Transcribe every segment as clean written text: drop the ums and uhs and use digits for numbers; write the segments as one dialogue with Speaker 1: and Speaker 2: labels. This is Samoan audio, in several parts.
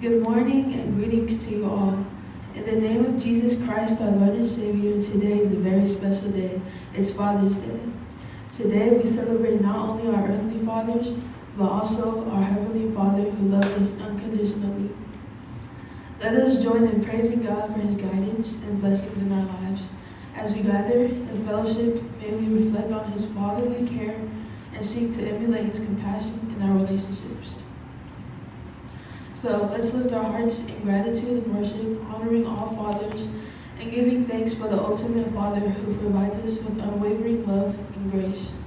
Speaker 1: Good morning and greetings to you all. In the name of Jesus Christ, our Lord and Savior, today is a very special day. It's Father's Day. Today we celebrate not only our earthly fathers, but also our Heavenly Father who loves us unconditionally. Let us join in praising God for His guidance and blessings in our lives. As we gather in fellowship, may we reflect on His fatherly care and seek to emulate His compassion in our relationships. So let's lift our hearts in gratitude and worship, honoring all fathers and giving thanks for the ultimate Father who provides us with unwavering love and grace.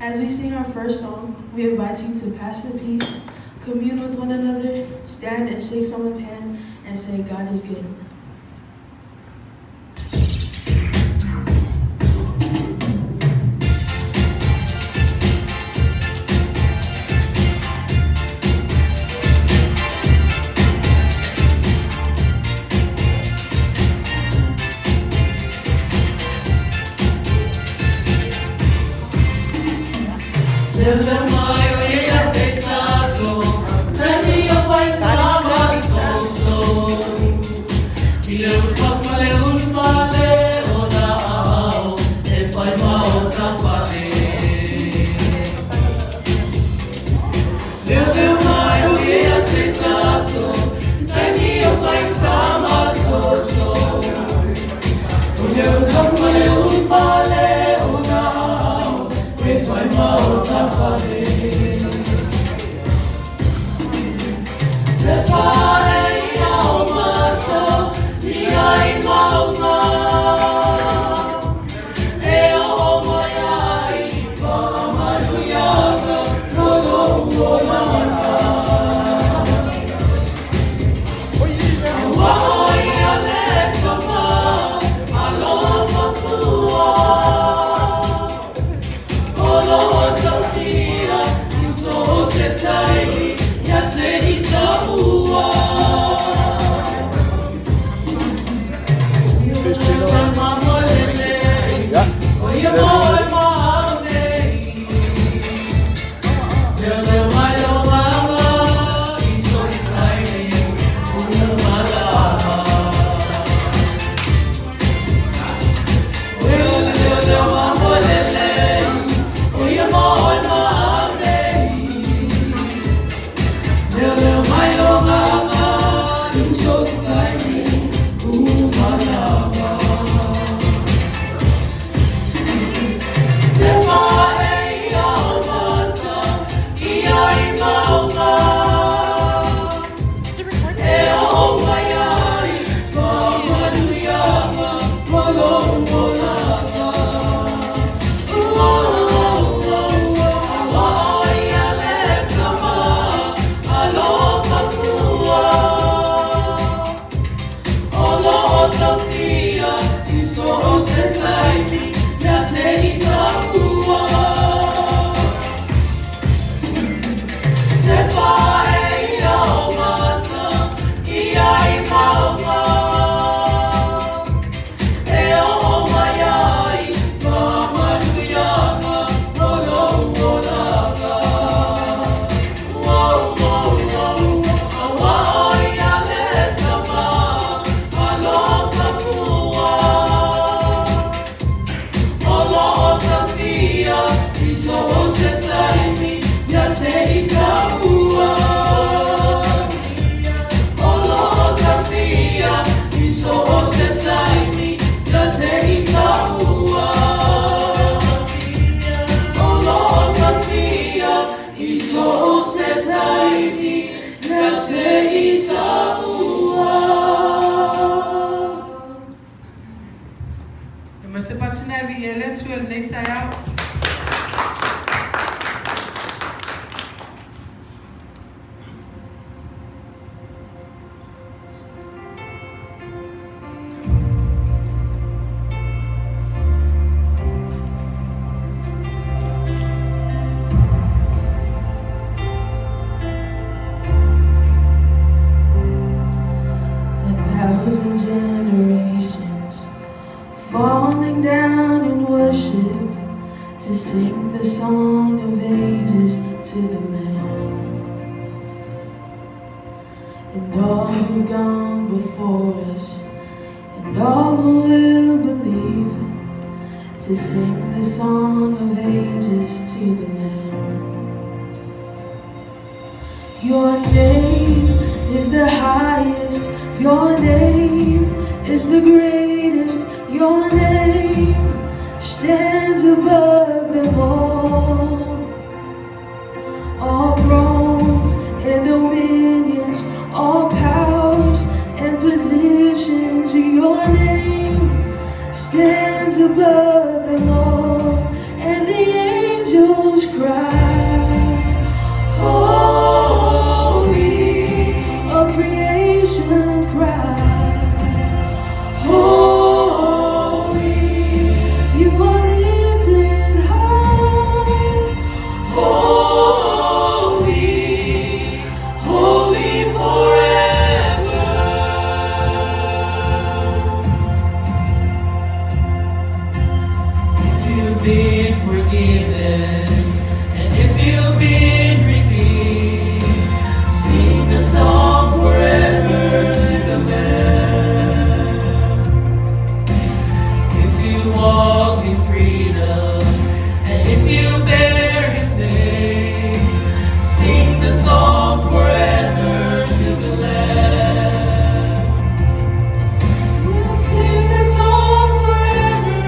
Speaker 1: As we sing our first song, we invite you to pass the peace, commune with one another, stand and shake someone's hand, and say, God is good. 1,000 generations falling down in worship And all who've gone before us, and all who will believe, to sing the song of ages to the Lamb. Your name is the highest, your name is the greatest, your name stands above them all. All thrones and dominions, all powers and positions, your name stands above them all, and the angels cry, Holy, all creation cry, Holy, you are lifted high.
Speaker 2: Holy, holy forever. If you've been forgiven, and if you've been redeemed, sing the song forever to the Lamb. If you walk in freedom, and if you bear his name, sing the song forever to the Lamb. We'll sing the song forever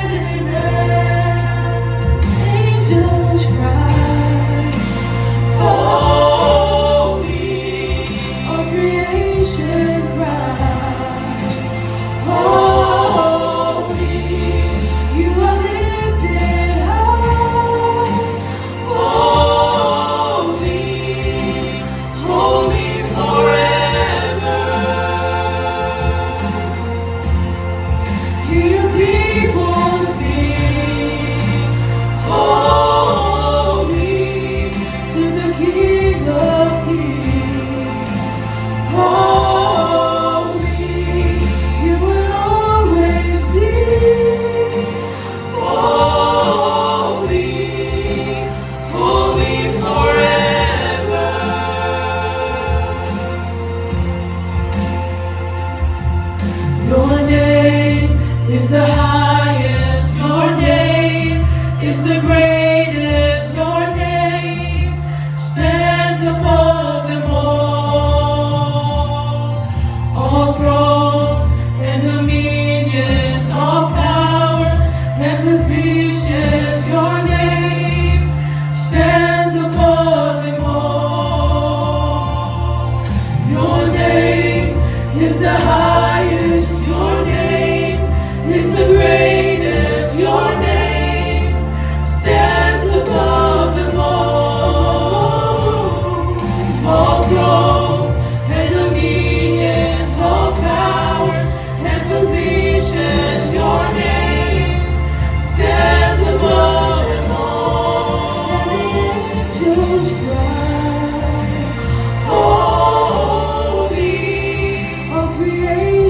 Speaker 2: and amen.
Speaker 1: Angels cry,
Speaker 2: Holy,
Speaker 1: all creation cries,
Speaker 2: holy,
Speaker 1: You are lifted high,
Speaker 2: holy, holy forever. Hear people sing, holy,
Speaker 1: to the King of Kings.
Speaker 2: holy,
Speaker 1: You will always be
Speaker 2: holy, holy forever. Your name is the highest, your name is the greatest, your name stands above them all. All thrones and dominions, all powers and positions, your name stands above them all. Your name is the highest, your name is the greatest, your name stands above them all. All thrones and dominions, all powers and positions, your name stands above them all.
Speaker 1: and the angels cry,
Speaker 2: Holy,
Speaker 1: all creation.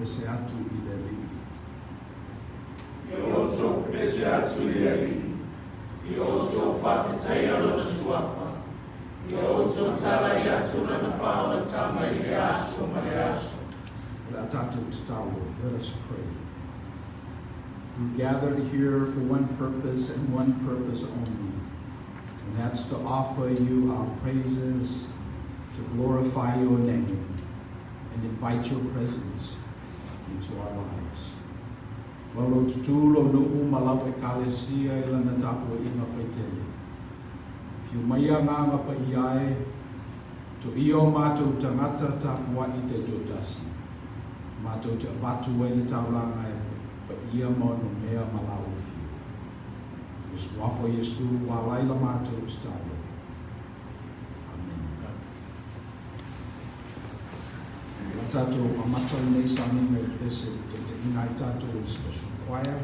Speaker 3: pese atu i le Alii.
Speaker 4: Ia outou pepese atu i le Alii, ia outou faafetaia Lona Suafa, ia outou talai atu Lana faaolataga i le aso ma le aso.
Speaker 3: O le a tatou tatalo. Let us pray. We've gathered here for one purpose and one purpose only, and that's to offer you our praises, to glorify your name, and invite your presence into our lives. Lou tutu lou nuu ma lau Ekalesia i lana tapuaiga faitele. Afio mai Agaga Paia e, toia o matou tagata tapuai taitoatasi, matou te avatu ai le taulaga e paia ma onomea ma lau afio. I le Suafa o Iesu ua ala ai la matou tatalo. Amene. O le a tatou amata lenei sauniga i le pese e taitaiina ai tatou e le Special Choir,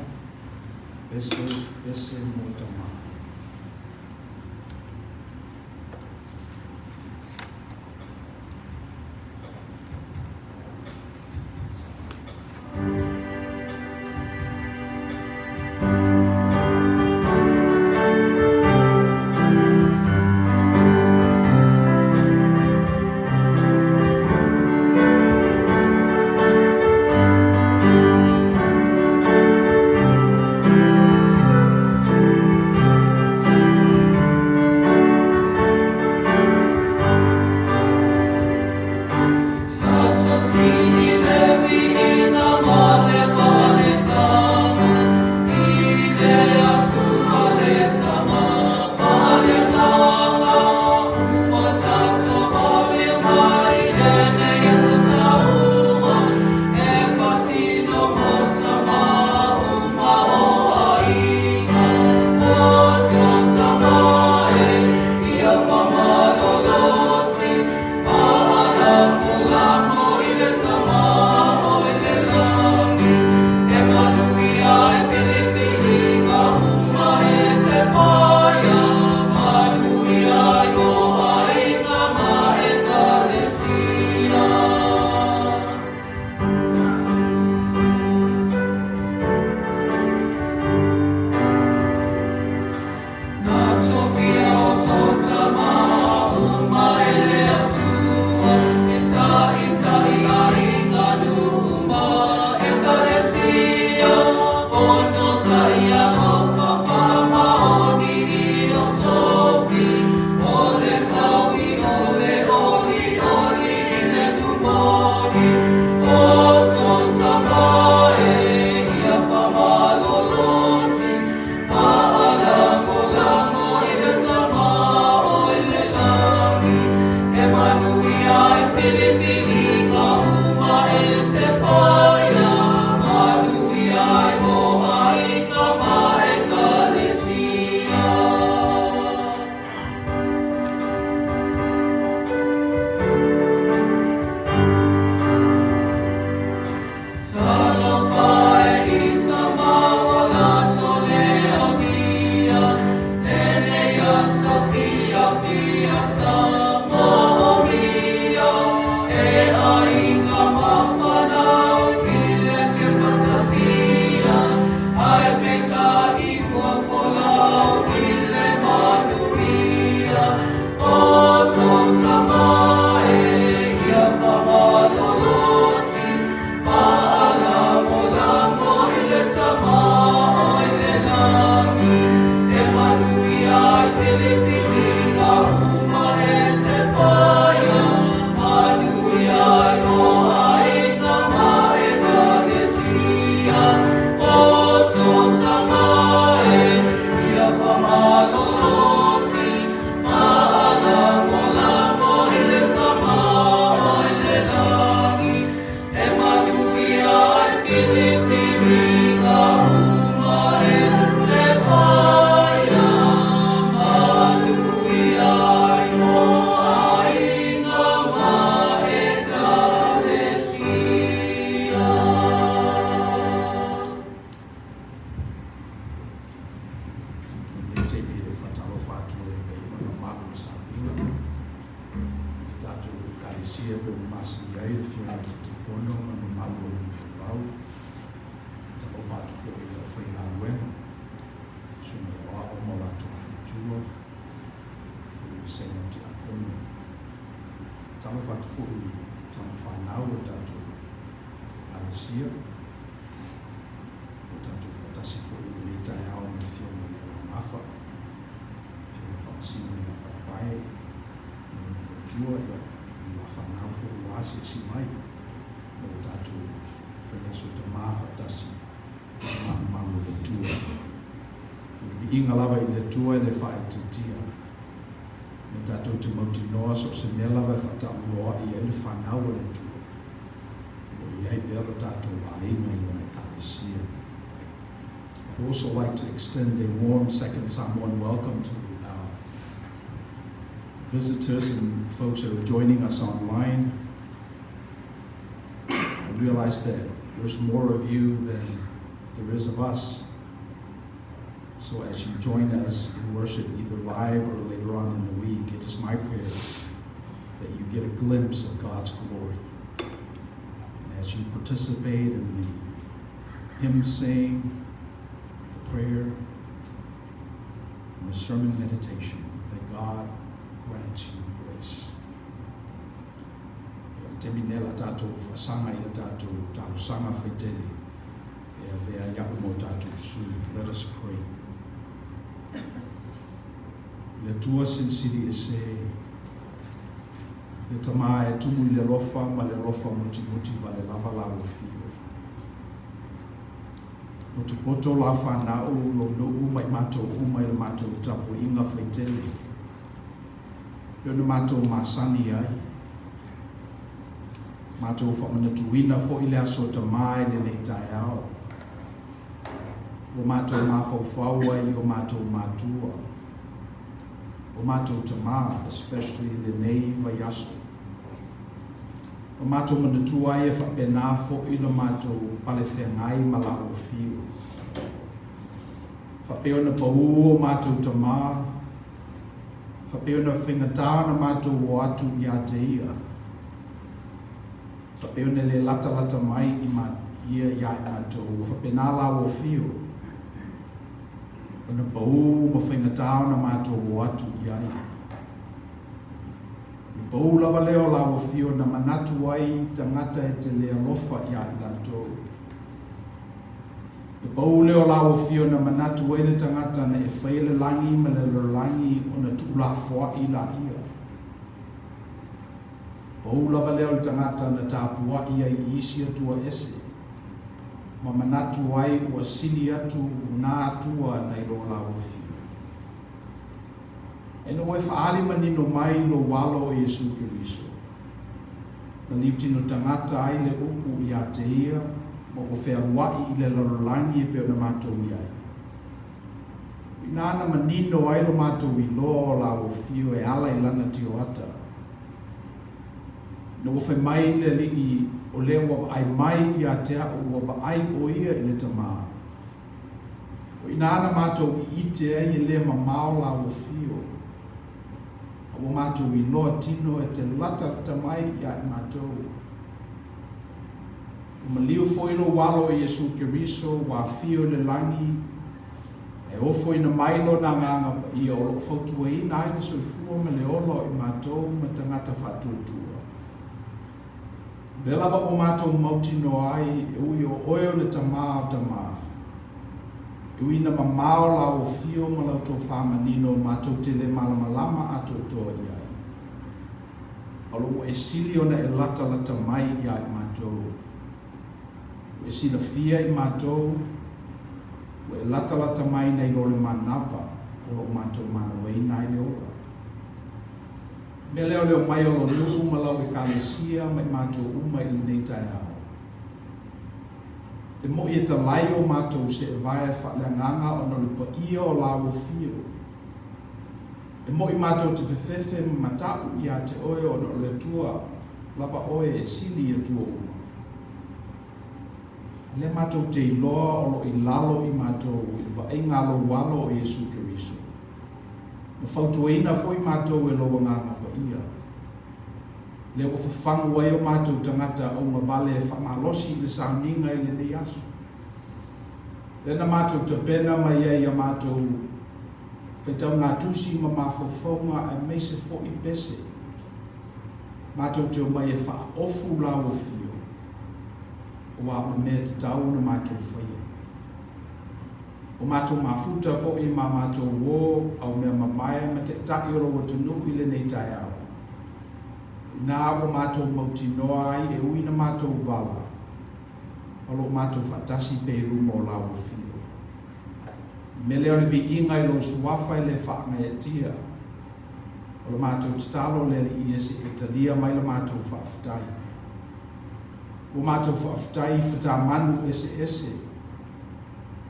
Speaker 3: Pese, Pese mo Tama. atu foi i le aufaigaluega, susuga i aoao ma o latou faletua, foi i vasega o tiakono. Faatalofa atu foi i tama fanau o le tatou Ekalesia, ua tatou faatasi foi i lenei taeao ma le Afioga ia Laugafa, Afioga i le Faamasino ia Paepae ma lona faletua, ia, ma le la fanau foi ua asiasi mai ma ua tatou fai aso tama faatasi i le malumalu o le Atua. O le viiga lava i le Atua e le faaitiitia. Me tatou te mautinoa so o se mea lava e faataaluloa'i ai le fanau a le Atua, o lo o i ai pea lo tatou aiga i Lona Ekalesia. I'd also like to extend a warm Second Samoan welcome to our visitors and folks that are joining us online. I realize that there's more of you than there is of us. So as you join us in worship, either live or later on in the week, it is my prayer that you get a glimpse of God's glory. And as you participate in the hymn sing, the prayer, and the sermon meditation, that God grants you grace. Ia, le taimi lenei o le a tatou faasaga i a tatou talosaga faitele e avea ai a'u ma o tatou sui. Let us pray. Le Atua Silisili Ese, le Tama e tumu i le alofa ma le alofa mutimutī vale lava lau Afio. Potopoto lau fanau, lou nuu ma i matou uma i le matou tapuaiga faitele. Pei ona matou masani ai. Matou faamanatuina foi le Aso Tama i lenei taeao. Ua matou mafaufau ai i o matou matua, o matou tama, especially lenei vaiaso. Ua matou manatua ai e faapena foi lo matou palefeagai ma laua fiu. Faapea ona paū o matou tama, Faapea ona faigata ona matou o atu ia te ia, faapea ona le latalata mai i ma, ia iā i matou, ua faapena lāua fio, ona paū ma faigata ona matou o atu i ai. O le paū lava lea o lāua fio na manatu ai tagata e te le alofa iā i latou. Le paū lea o lāua fio na manatu ai le tagata na e faia le lagi ma le lalolagi ona tuulafoaʻi laia. Paū lava lea o le tagata na tapuaʻi ai i isi atua ese, ma manatu ai ua sili atu nā atua nai lo lāua fio. Ina ua e faaali manino mai lou alo o Iesu Keriso, na liutino tagata ai le upu iā te ia ma ua fealuaʻi i le lalolagi e pei ona matou i ai. O inā na manino ai lo matou iloa o lāua fio e ala i lana tioata. Ina ua fai mai le Alii o lea ua vaai mai iā te a'u ua vaai ʻo ia i le Tamā. O inā na matou i ite ai e le mamao lāua fio, a ua matou iloa tino e te latalata mai iā i matou. Ua maliu foi lou alo e Iesu Keriso, ua afio i le lagi, ae ofoina mai lona Agaga Paia o lo o fautuaina ai le soifua ma le ola o i matou ma tagata faatuatua. O lea lava ua matou mautinoa ai, e ui o oe o le Tamā o Tamā. E ui ina mamao lau afio ma lau tofā manino matou te le malamalama atoatoa i ai. A o lo ua e sili ona e latalata mai iā i matou. Ua e silafia i matou, ua e latalata mai nai lo le manava o lo o matou manavaina ai le ola. Mea lea o le omai o lou nuu ma lau Ekalesia ma i matou uma i lenei taeao. E moʻi e talai o matou seʻevae faaleagaga ona o le paia o lāua fio. E moʻi matou te fefefe ma mataʻu iā te oe ona o le Atua lava oe e sili i Atua uma. A lea matou te iloa o lo i lalo i matou i le vaaiga a lou alo o Iesu Keriso. Na fautuaina foi matou e lou Agaga Paia. Lea ua fafagu ai o matou tagata augavale e faamalosi i le sauniga i lenei aso. Lea na matou tapena mai ai a matou faitauga tusi ma mafaufauga aemaise foi pese. Matou te omai e faaofu lau afio, aua o le mea e tatau ona matou faia. Ua matou mafuta foi ma matou uō, au mea mamae ma taitai o lou atunuu i lenei taeao. O i ina ua matou mautinoa ai e ui ina matou vala, o lo o matou faatasi pea i luma o lau afio. O le mea lea o le viiga i lou suafa e le faagaeetia. O le matou tatalo le Alii e se i talia mai la matou faafetai. Ua matou faafetai i fatamanu eseese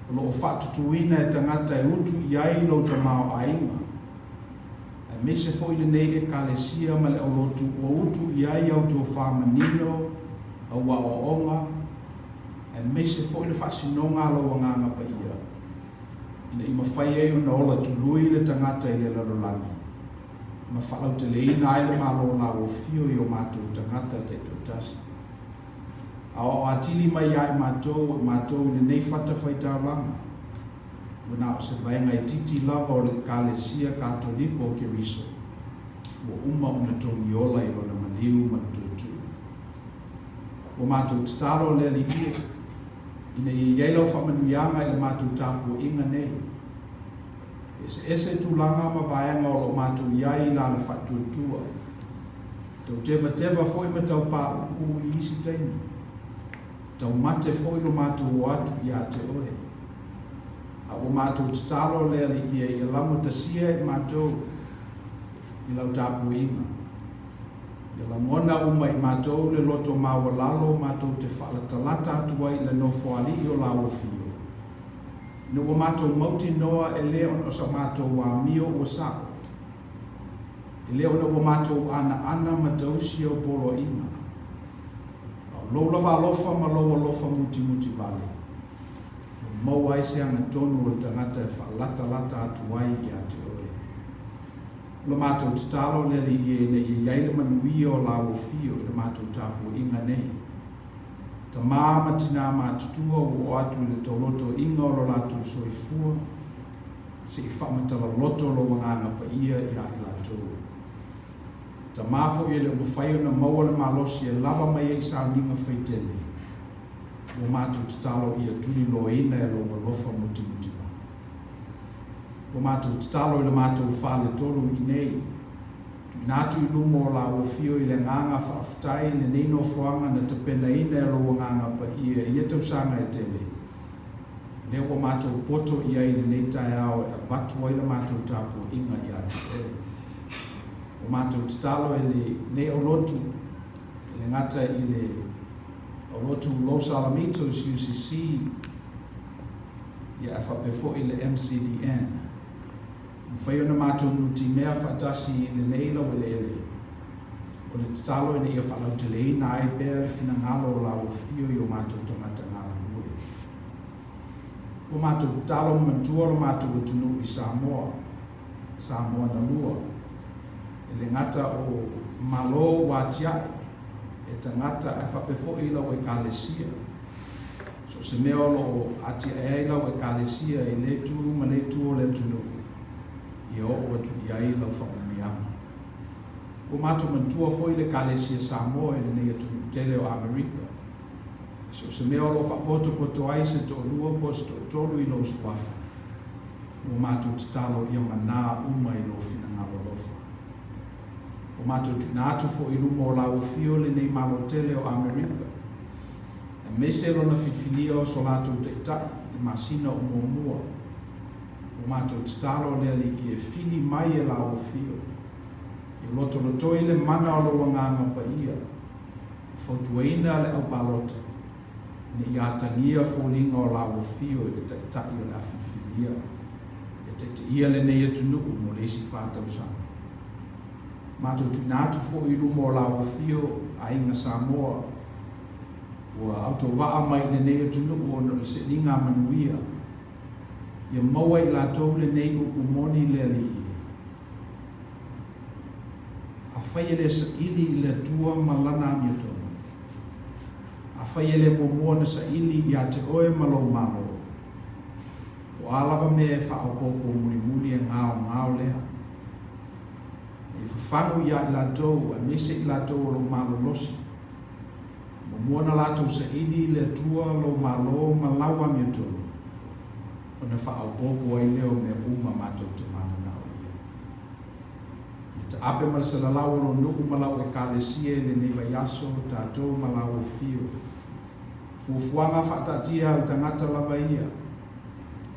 Speaker 3: o lo o faatutuina e tagata e utu i ai lou tamaoaiga, aemaise foi lenei Ekalesia ma le aulotu ua utu i ai au tofa manino, au aoaoga, aemaise foi le faasinoga a lou Agaga Paia, ina i mafai ai ona ola tului le tagata i le lalolagi, ma faalauteleina ai le Malo lauofio i o matou tagata taitoatasi. Aoao atili mai ia i matou o i matou i lenei fatafaitaulaga, ua na o se vaega itiiti lava o le Ekalesia Katoliko o Keriso ua uma ona togiola i lona maliu ma le tuutuu. Ua matou tatalo le Alii e, ina ia i ai lau faamanuiaga i le matou tapuaiga nei. E eseese tulaga ma vaega o lo o matou i ai i la le faatuatua. Tau tevateva foi ma tau pauu i isi taimi. Tau mate foi lo matou o atu ia te oe. A ua matou tatalo le Alii e ia lagotasia i matou i lau tapuaiga. Ia lagona uma i matou le loto maualalo matou te faalatalata atu ai i le Nofoalii o lau afio. Ina ua matou mautinoa e le ona o sa matou amio ua sa'o, e le ona ua matou anaana ma tausi au poloaiga, a o lou lava alofa ma lou alofa mutimuti vale, ua maua ai se agatonu o le tagata e faalatalata atu ai ia te oe. O le matou tatalo le Alii e ina ia i ai le manuia o lau afio i le matou tapuaiga nei. Tamā ma tinā matutua ua oo atu i le tolotoiga o lo latou soifua, se i faamatala loto lou Agaga Paia iā i latou. Tamā foi e le o mafai ona maua le malosi e lava mai ai i sauniga faitele, ua matou tatalo ia tuliloaina e lou alofa mutimutivalu. Ua matou tatalo i le matou faletolu iinei, Tuuina atu i luma o lau afio i le agaga faafetai lenei nofoaga na tapenaina e lou Agaga Paia i ia tausaga e tele, lea ua matou poto i ai i lenei taeao e avatu ai la matou tapuaiga ia te oe. Ua matou tatalo e lenei aulotu, e le gata i le aulotu Los Alamitos UCC, ia ae faapea foi le MCDN. Mafai ona matou nutimea faatasi i lenei laueleele, o le tatalo ina ia faalauteleina ai pea le finagalo o lau afio i o matou tagata galulue. Ua matou tatalo ma manatua lo matou atunuu i Samoa, Samoa na lua, e le gata o Malo ua atiae e tagata ae faapea foi lau Ekalesia. So o se mea o lo o atiae ai lau Ekalesia i lea itu ma lea itu o le atunuu, ia oo atu i ai lau faamanuiaga. Ua matou manatua foi le Ekalesia Samoa i lenei atunuu tele o Amerika. So o se mea o lo o faapotopoto ai se toalua po o se toatolu i lou suafa, ua matou tatalo ia manā uma i lou finagalo alofa. Ua matou tuuina atu foi i luma o lau afio lenei Malo tele o Amerika, aemaise lona filifilia o so latou Taitai i le masina o Muamua. Ua matou tatalo le Alii e fili mai e lau afio, ia lotolotoi le mana o lou Agaga Paia, e fautuaina le aupalota, ina ia atagia foliga o lau afio i le Taitai o le a filifilia e taitaia lenei atunuu mo le isi 4 tausaga. Matou tuuina atu foi i luma o lau afio aiga Samoa ua autovaa mai i lenei atunuu ona o le sailiga manuia, ia maua i latou lenei upu moni le Alii e. Afai e le saili i le Atua ma lana amiotonu, afai e le muamua ona saili ia te oe ma lou Malo, Po o a lava mea e faaopoopo mulimuli e gaogao lea. Ia fafagu ia i latou, aemaise i latou o lo o malolosi. Muamua ona latou saili i le Atua lou Malo ma lau amiotonu, ona faaopoopo ai lea o mea uma matou te mananao i ai. Le taape ma le salalau o lou nuu ma lau Ekalesia i lenei vaiaso, tatou ma lau afio. Fuafuaga faataatia a le tagata lava ia,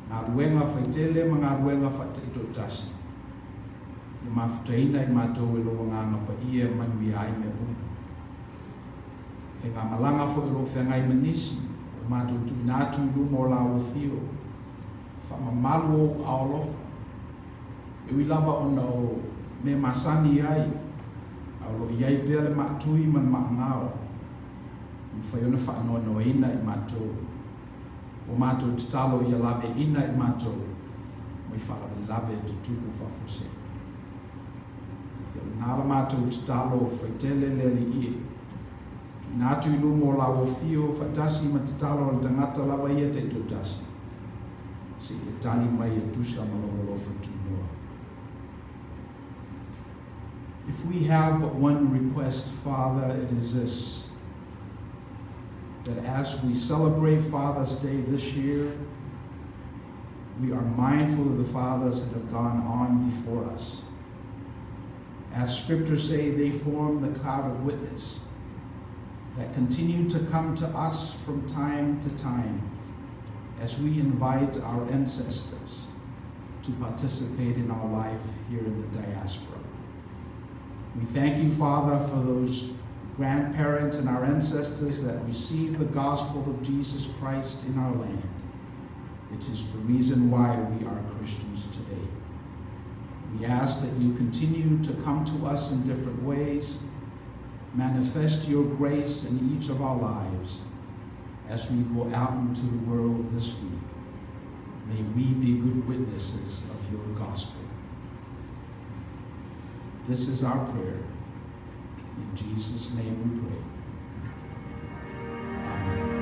Speaker 3: galuega faitele ma galuega faataitoatasi, ia mafutaina i matou e lou Agaga Paia e manuia ai mea uma. Faigamalaga foi o lo o feagai ma nisi, ua matou tuuina atu i luma o lau afio, faamamalu ou aao alofa. E ui lava ona o mea masani ai, a o lo o i ai pea le maatui ma le maagao, e mafai ona faanoanoaina i matou. Ua matou tatalo ia laveaiina i matou mai faalavelave e tutupu faafuasei. Ia lena la matou tatalo faitele le Alii e. Tuuina atu i luma o lau afio faatasi ma tatalo a le tagata lava ia taitoatasi, se i e tali mai e tusa ma lou alofa tunoa. If we have but one request, Father, it is this, that as we celebrate Father's Day this year, we are mindful of the fathers that have gone on before us. As scriptures say, they form the cloud of witness that continue to come to us from time to time as we invite our ancestors to participate in our life here in the diaspora. We thank you, Father, for those grandparents and our ancestors that received the gospel of Jesus Christ in our land. It is the reason why we are Christians today. We ask that you continue to come to us in different ways, manifest your grace in each of our lives as we go out into the world this week. May we be good witnesses of your gospel. This is our prayer. In Jesus' name we pray. Amen.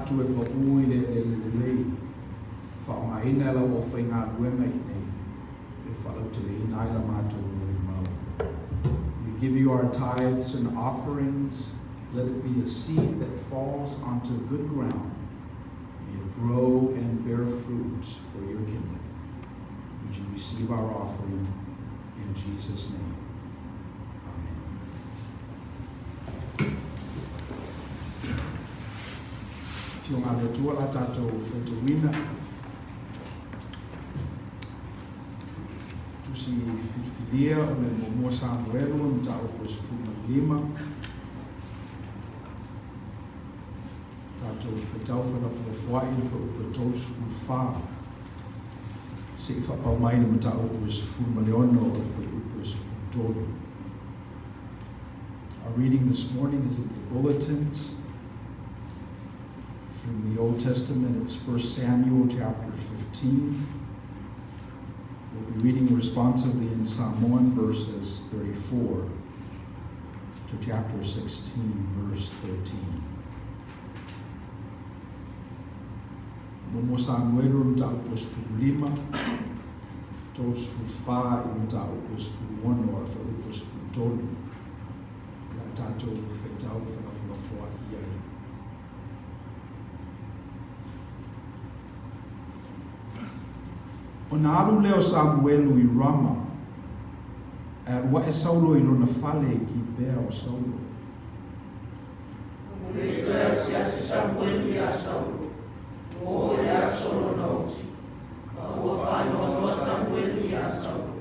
Speaker 3: atu e paʻū i le eleele lelei, faaaogaina e lau aufaigaluega i inei e faalauteleina ai la matou molimau. We give you our tithes and offerings, let it be a seed that falls onto good ground. May it grow and bear fruits for your kingdom. Would you receive our offering in Jesus' name? Amen. Afioga a le Atua la tatou faitauina. Tusi filifilia o le muamua Samuelu o le mataupu e 15. Tatou faitau felafolafoai i le fuaiupu e 34 seia faapau mai le mataupu e 16 o le fuaiupu e 13. Our reading this morning is in the bulletins. From the Old Testament, it's 1 Samuel chapter 15. We'll be reading responsively in Samoan verses 34 to chapter 16, verse 13. Muamua Samuelu le mataupu e 15, 34 i le mataupu e 16 a o le fuaiupu e 13 o le a tatou faitau felafolafoai i ai. Ona alu lea o Samuelu i Rama, ae alu aʻe Saulo i lona fale i Kipea o Saulo.
Speaker 4: Ua le toe asiasi Samuelu iā Saulo, ua oo i le aso lona oti, a ua faanoanoa Samuelu iā Saulo.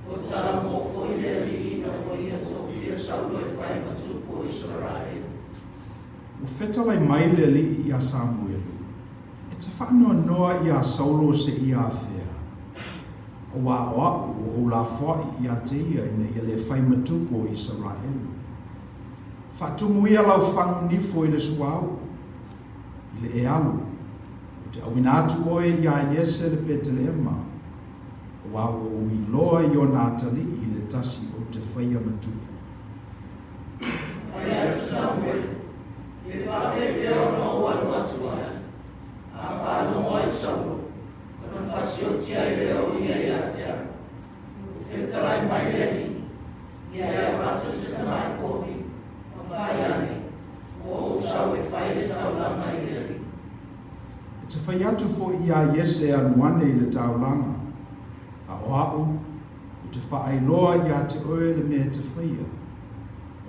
Speaker 4: Ua Salamo foi le alii ina ua ia tofia Saulo e fai ma tupu o Isaraelu.
Speaker 3: Ua fetalai mai le alii iā Samuelu, E te faanoanoa iā Saulo seia afea, auā o aʻu ua ou lafoaʻi iā te ia ina ia le fai ma tupu o Isaraelu. Faatumu ia lau fagu nifo i le suauu, i le e alu, ou te auina atu oe iā Iese le Peteleema, auā ua ou iloa i ona atalii i le tasi ou te faia ma tupu.
Speaker 4: Fai atu Samuelu, E faapefea ona ou alu atu ai? A faalogo ai Saulo, ona fasioti ai lea o ia iā te au. Ua fetalai mai le Alii, Ia e avatu se tamai povi, ma fai ane, ua ou sau e fai le taulaga i le Alii.
Speaker 3: E te fai atu foi iā Iese e alu ane i le taulaga, a o aʻu, ou te faailoa iā te oe le mea e te faia,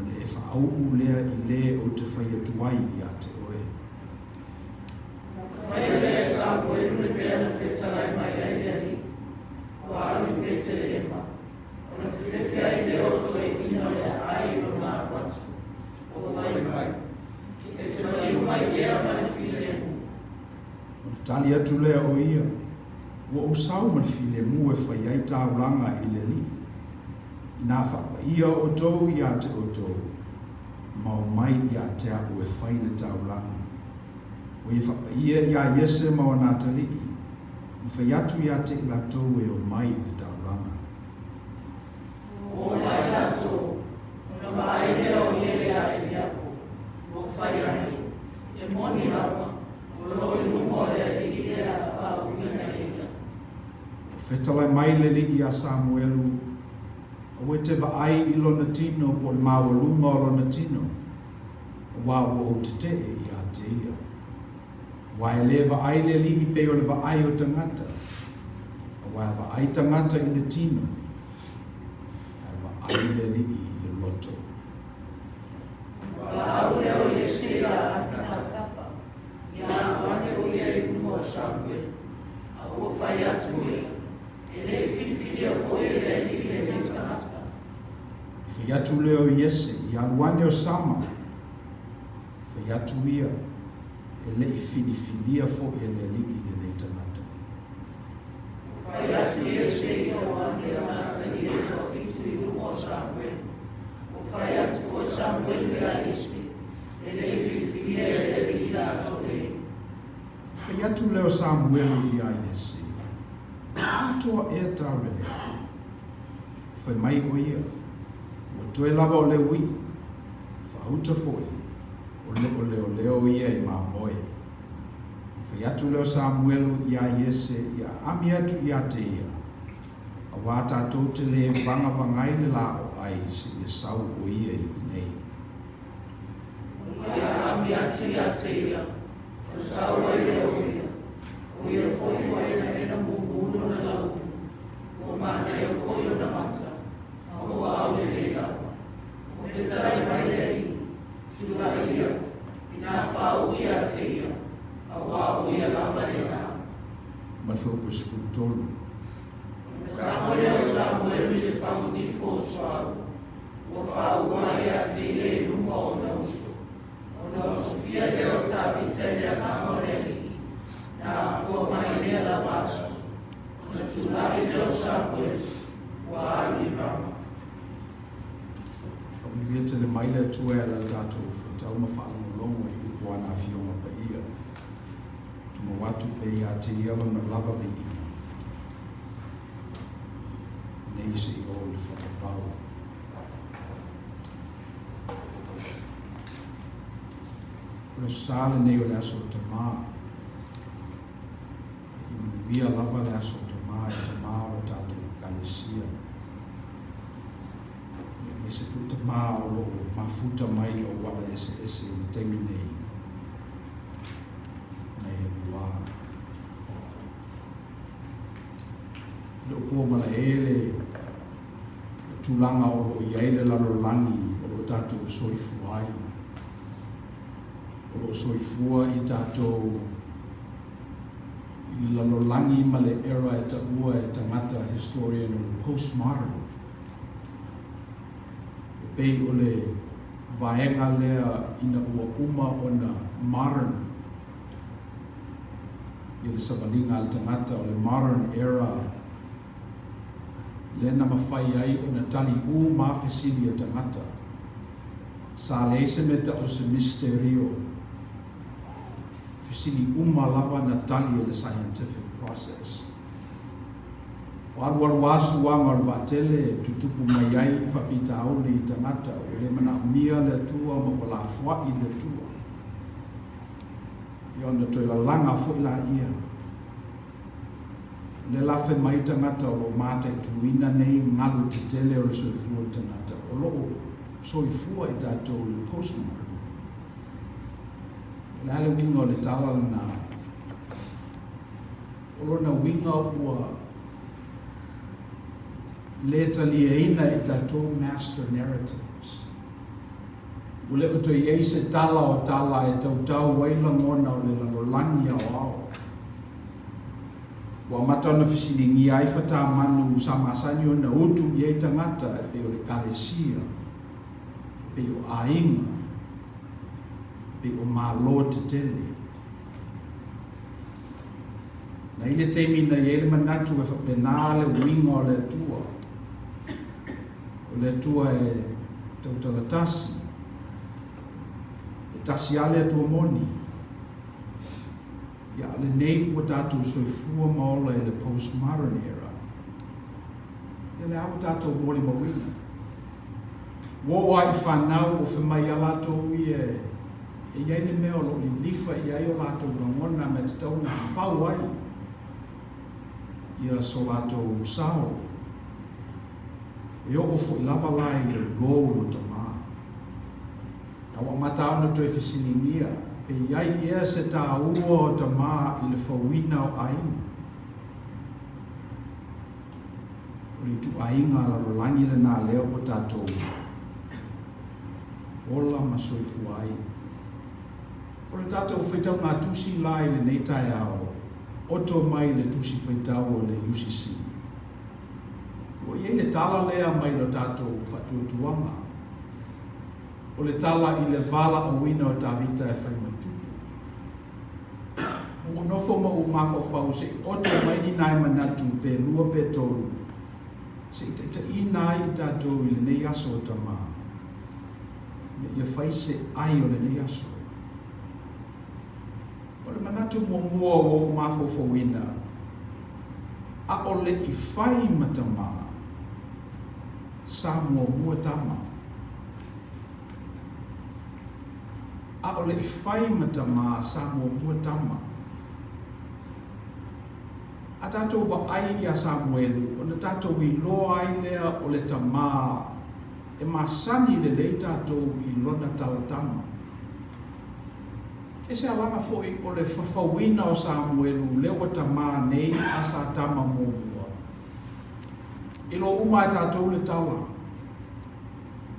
Speaker 3: ona e faauu lea i lē ou te fai atu ai iā te oe.
Speaker 4: Na faia lea e Samuelu le mea na fetalai mai ai le Alii, ua alu i Petelehema, ona fefefe ai lea o toeaiina o le aai i lona alu atu, ua fai mai, E te maliu mai ea ma le filemu?
Speaker 3: Ona tali atu lea o ia, Ua ou sau ma le filemu e fai ai taulaga i le Alii. Inā faapaia outou iā te outou, ma omai iā te aʻu e fai le taulaga. Ua ia faapaia iā Iese ma ona atalii, ma fai atu iā te i latou e omai i le taulaga.
Speaker 4: Ua omai latou, ona vaai lea o ia iā Eliapo, ua fai ane, E moni lava, o lo o i luma o le alii lea a faauuina e ia.
Speaker 3: Ua fetalai mai le alii iā Samuelu, Aua e te vaai i lona tino po o le maualuga o lona tino, auā ua ou teteʻe iā te ia. Auā e lē vaai le alii pei o le vaai o tagata, auā e vaai tagata i le tino, ae vaai le alii i le loto.
Speaker 4: Valaau lea o Iese iā Apitatapa, ia alu ane o ia i luma o Samuelu, a ua fai atu ia, E le i filifilia foi e le Alii lenei tagata.
Speaker 3: Fai atu lea o Iese i alu ane o Sama, fai atu ia, E le i filifilia foi e le Alii lenei tagata.
Speaker 4: Fai atu Iese i o ane o Natalia e toafitu i luma o Samuelu. Ua fai atu foi Samuelu iā Iese, E le i filifilia e le Alii latou nei.
Speaker 3: Fai atu lea o Samuelu iā Iese, Atoa ea tāu leleaʻu? Fai mai ʻo ia, Ua toe lava o le uiʻi, faauta foi, o le o leoleo ia i mamoe. Ona fai atu lea o Samuelu iā Iese, Ia aami atu ia te ia, auā tatou te lē vagavagai le lā o ʻai seia sau ʻo ia i inei.
Speaker 4: Ia aami atu ia te ia, ona sau ai lea o ia, ʻo ia foi ua ʻenaʻena mumu lona lauʻu, ua manaia foi ona mata, ma ua aolelei lava. Ua fetalai mai le Alii, Tulai ia, inā fāuʻu ia te ia, auā ʻo ia lava lena.
Speaker 3: Ma le fuaiupu e 13.
Speaker 4: Ona tago lea o Samuelu i le fagu nifo o suauu, ua fāuʻu ai ia te ia i luma o ona uso. Ona osofia lea o Tāvita e le Agaga o le Alii, na afua mai i lea lava aso. Ona tulai lea o Samuelu, ua alu i Rama.
Speaker 3: Faamanuia tele mai le Atua e ala i le tatou faitau ma faalogologo i upu o ana Afioga Paia. Tumau atu pea ia te ia lona lava viiga nei se i oo i le faavavau. O le aso sa lenei o le aso Tamā. I manuia lava le aso Tamā e Tamā o le tatou Ekalesia. Aemaise foi Tamā o lo o mafuta mai i auala eseese i le taimi nei nei e luā. E le o po malae le tulaga o lo o i ai le lalolagi o lo o tatou soifua ai. O lo o soifua i tatou i le lalolagi ma le era e taua e tagata historian o le postmodern. E pei o le vaega lea ina ua uma ona modern ia le savaliga a le tagata, o le modern era lea na mafai ai ona taliu ma fesili a tagata. Sa leai se mea tau o se misterio. Fesili uma lava na tali e le scientific process. Ua alualu lava suaga o le vaatele e tutupu mai ai faafitauli i tagata ua le manaomia le Atua ma ua lafoai le Atua. Ia ona toe lalaga foi laia. O lea la fai mai tagata o lo o mataituina nei galu tetele o le soifua o le tagata, o lo o soifua i tatou i le postmodern. O le a le uiga o le tala lena? O lona uiga ua le taliaina e tatou master narratives. Ua le o toe i ai se tala o tala e tautau ai lagona o le lalolagi aoao. Ua amata ona fesiligia ai fatamanu sa masani ona utu i ai tagata e pei o le Ekalesia, e pei o aiga, e pei o Malo tetele. Na i le taimi na i ai le manatu e faapena le uiga o le Atua, o le Atua e tautala tasi, e tasi lava le Atua moni. Ia, a lenei ua tatou soifua ma ola i le postmodern era, ia le a ua tatou molimauina. Ua oo lava i fanau o fai mai a latou ia e i ai le mea o lo o lilifa i ai o latou lagona mea tatau ona fau ai ia so latou sao. E oo foi lava la i le role o tamā. A ua amata lava ona toe fesiligia, pe i ai ea se tāua o tamā i le fauina o aiga? O le ituaiga lalolagi lena lea ua tatou ola ma soifua ai. O le tatou faitaugatusi la i lenei taeao, oto mai le tusi faitau a le UCC. Ua i ai le tala lea mai lo tatou faatuatuaga, o le tala i le valaauina o Tavita e fai ma tupu. Ua nofo ma ou mafaufau se i oto mai ni nai manatu pe lua pe tolu se i taitaiina ai i tatou i lenei aso o Tamā, ina ia fai se ai o lenei aso. O le manatu muamua ua ou mafaufauina, ʻaʻole i fai ma Tamā, sa muamua tama. ʻAʻole i fai ma Tamā, sa muamua tama. A tatou vaai iā Samuelu, ona tatou iloa ai lea o le tamā e masani lelei tatou i lona talatama. E se alaga foi o le fafauina o Samuelu lea ua tamā nei a sa tama muamua. E iloa uma e tatou le tala,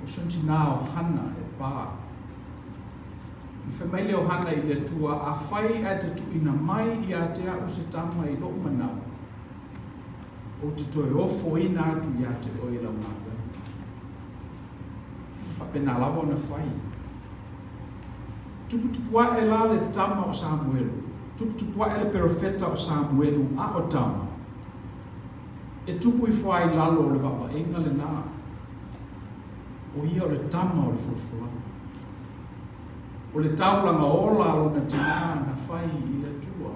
Speaker 3: o sona tinā o Hana e pā. Ona fai mai lea o Hana i le Atua, Afai ae te tuuina mai ia te au se tama i lou manawa, ou te toe ofoina atu ia te oe i lau galuega. E faapena lava ona fai. Tuputupu ae la le tama o Samuelu, tuputupu ae le perofeta o Samuelu a o tama, e tupu ifo ai i lalo o le vaavaaiga lena. O ia o le tama o le folafolaga. O le taulaga ola a lona tinā na fai i le Atua.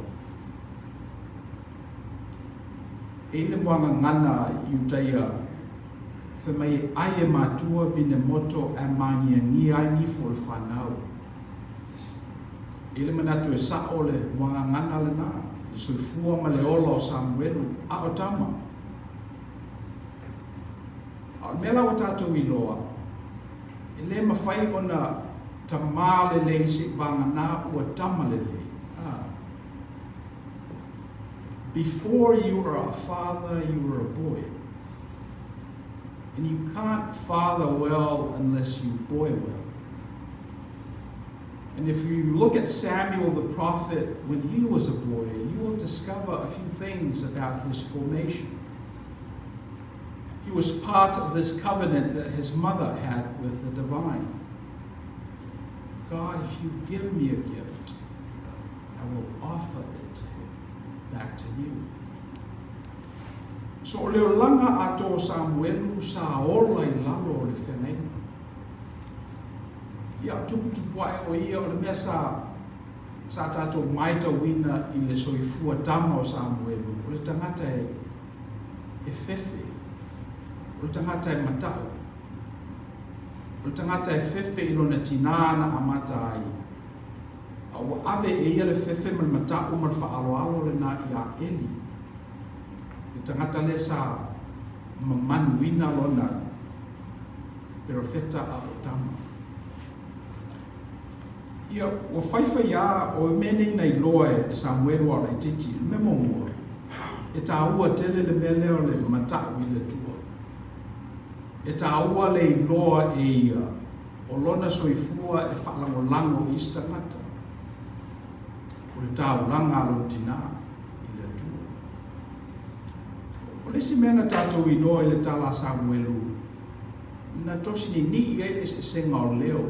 Speaker 3: E i le muagagana i Iutaia, fai mai e ai e matua vine moto ae māgiagia ai nifo o le whanau. E i le manatu e sa'o le muagagana lenā, i le soifua ma le ola o Samuelu, a o tama. A o le mea la ua tatou iloa, e le mafai ona tamā lelei seivāganā ua tama lelei. Ah. Before you are a father, you are a boy. And you can't father well unless you boy well. And if you look at Samuel the prophet when he was a boy, you will discover a few things about his formation. He was part of this covenant that his mother had with the divine. God, if you give me a gift, I will offer it to him, back to you. So o le olaga atoa o Samuelu sa ola i lalo o le feagaiga. Ia, tuputupu ae o ia o le mea sa sa tatou maitauina i le soifua tama o Samuelu, o le tagata e e fefe, o le tagata e mata'u, o le tagata e fefe i lona tinā na amata ai, a ua ave e ia le fefe ma le mata'u ma le faaaloalo lenā iā Eli, le tagata lea sa mamanuina lona perofeta a o tama. Ia, ua faifaiā o mea nei na iloa e Samuelu a o laitiiti, le mea muamua, e tāua tele le mea lea o le mata'u i le Atua. E tāua le iloa e ia o lona soifua e faalagolago i isi tagata, o le taulaga a lona tinā i le Atua. O le isi mea na tatou iloa i le tala a Samuelu, na tosi nini'i ai le eseesega o leo.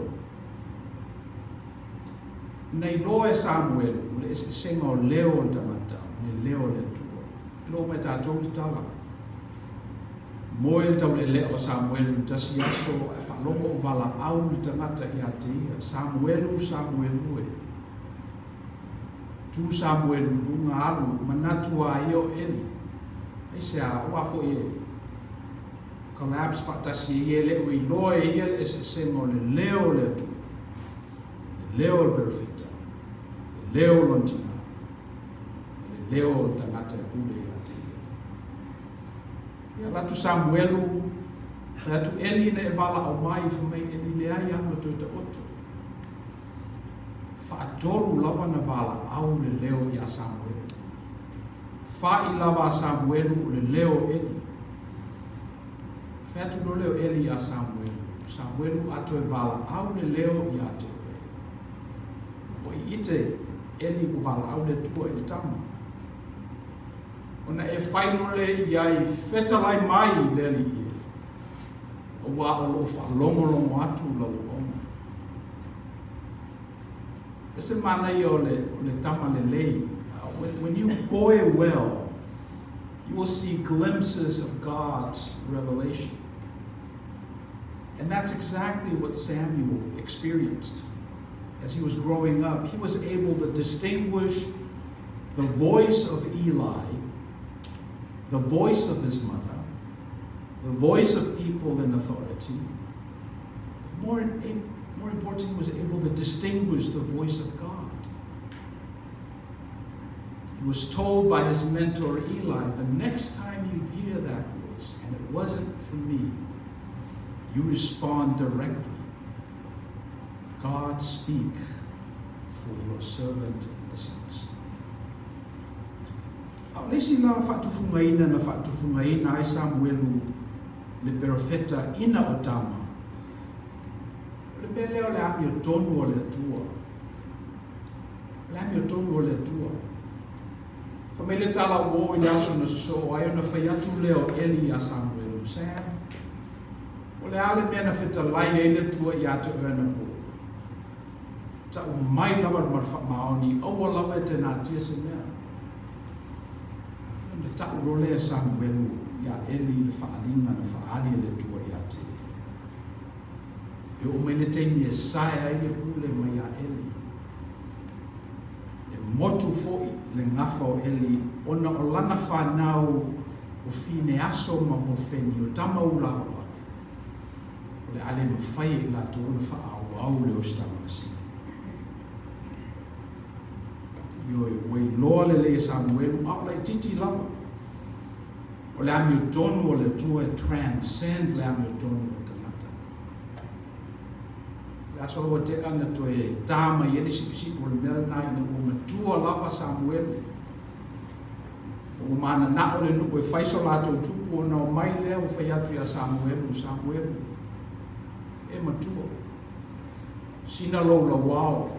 Speaker 3: Na iloa e Samuelu le eseesega o leo o le tagata ma le leo o le Atua. E iloa uma e tatou le tala. Moe le taule'ele'e o Samuelu i le tasi aso ae faalogo o valaau le tagata ia te ia, Samuelu, Samuelu e. Tu Samuelu i luga alu, manatu a ia o Eli. Aisea, aua foi e collapse faatasi e ia e le o iloa e ia le eseesega o le leo o le Atua, le leo o le perofeta, le leo o lona tinā, ma le leo o le tagata e pule ia te ia. Ia alu atu Samuelu, fai atu Eli ina e valaau mai, fai mai Eli, Leai, alu e toe taoto. Faatolu lava na valaau le leo iā Samuelu. Fa'i lava a Samuelu o le leo o Eli. Fai atu loa lea o Eli iā Samuelu, O Samuelu a toe valaau le leo iā te oe. Ua ʻiʻite Eli ua valaau le Atua i le tama. Ona e fai loa lea i ai, Fetalai mai le alii e, auā o loo faalogologo atu lau auauna. E se manaia o le, o le tama lelei. When you boy well, you will see glimpses of God's revelation. And that's exactly what Samuel experienced. As he was growing up, he was able to distinguish the voice of Eli, the voice of his mother, the voice of people in authority. But more, more important, he was able to distinguish the voice of God. He was told by his mentor Eli, the next time you hear that voice, and it wasn't from me, you respond directly. God speak, for your servant listens. A o le isi la faatufugaina na faatufugaina ai Samuelu le perofeta ina o tama, o le mea lea o le amiotonu o le Atua. O le amiotonu o le Atua. Fai mai le tala ua oo i le aso na sosoo ai ona fai atu lea o Eli iā Samuelu, Sam, o le a le mea na fetalai ai le Atua iā te oe anapo? Tau mai lava ma le faamaoni, aua lava e te natia se mea. Ona tau loa lea e Samuelu iā Eli le faaaliga na faaali e le Atua ia te ia. E oo mai le taimi e sae ai le pule mai iā Eli. E motu foi le gafa o Eli ona o lana fanau o Fineaso ma Hofeni o tama ulavavale, o le a le mafai e i latou ona faaauau le ositaulaga sili. Ioe, ua iloa lelei e Samuelu, a o laitiiti lava. O le amiotonu o le Atua e transcend le amiotonu o le tagata. O le aso ua tea na toe tā mai ai le siusiu o le mea lena ina ua matua lava Samuelu. Ua mananao le nuu e fai so latou tupu ona omai lea ua fai atu iā Samuelu, Samuelu, e matua, sina lou lauao,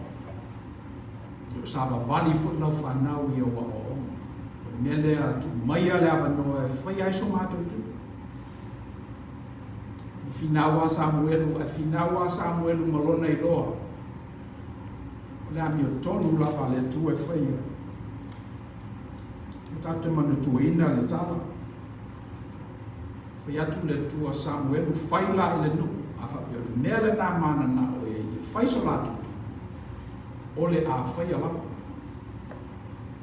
Speaker 3: e le o savavali foi lau fanau i au aoaoga. O le mea lea, tuu maia le avanoa e faia ai so matou tupu. Ua finau a Samuelu, ae finau a Samuelu ma lona iloa, o le amiotonu lava a le Atua e faia. E tatou te manatuaina le tala. Fai atu le Atua, Samuelu, fai la i le nuu, a faapea o le mea lena mananao e ai e fai so latou tupu, o le a faia lava.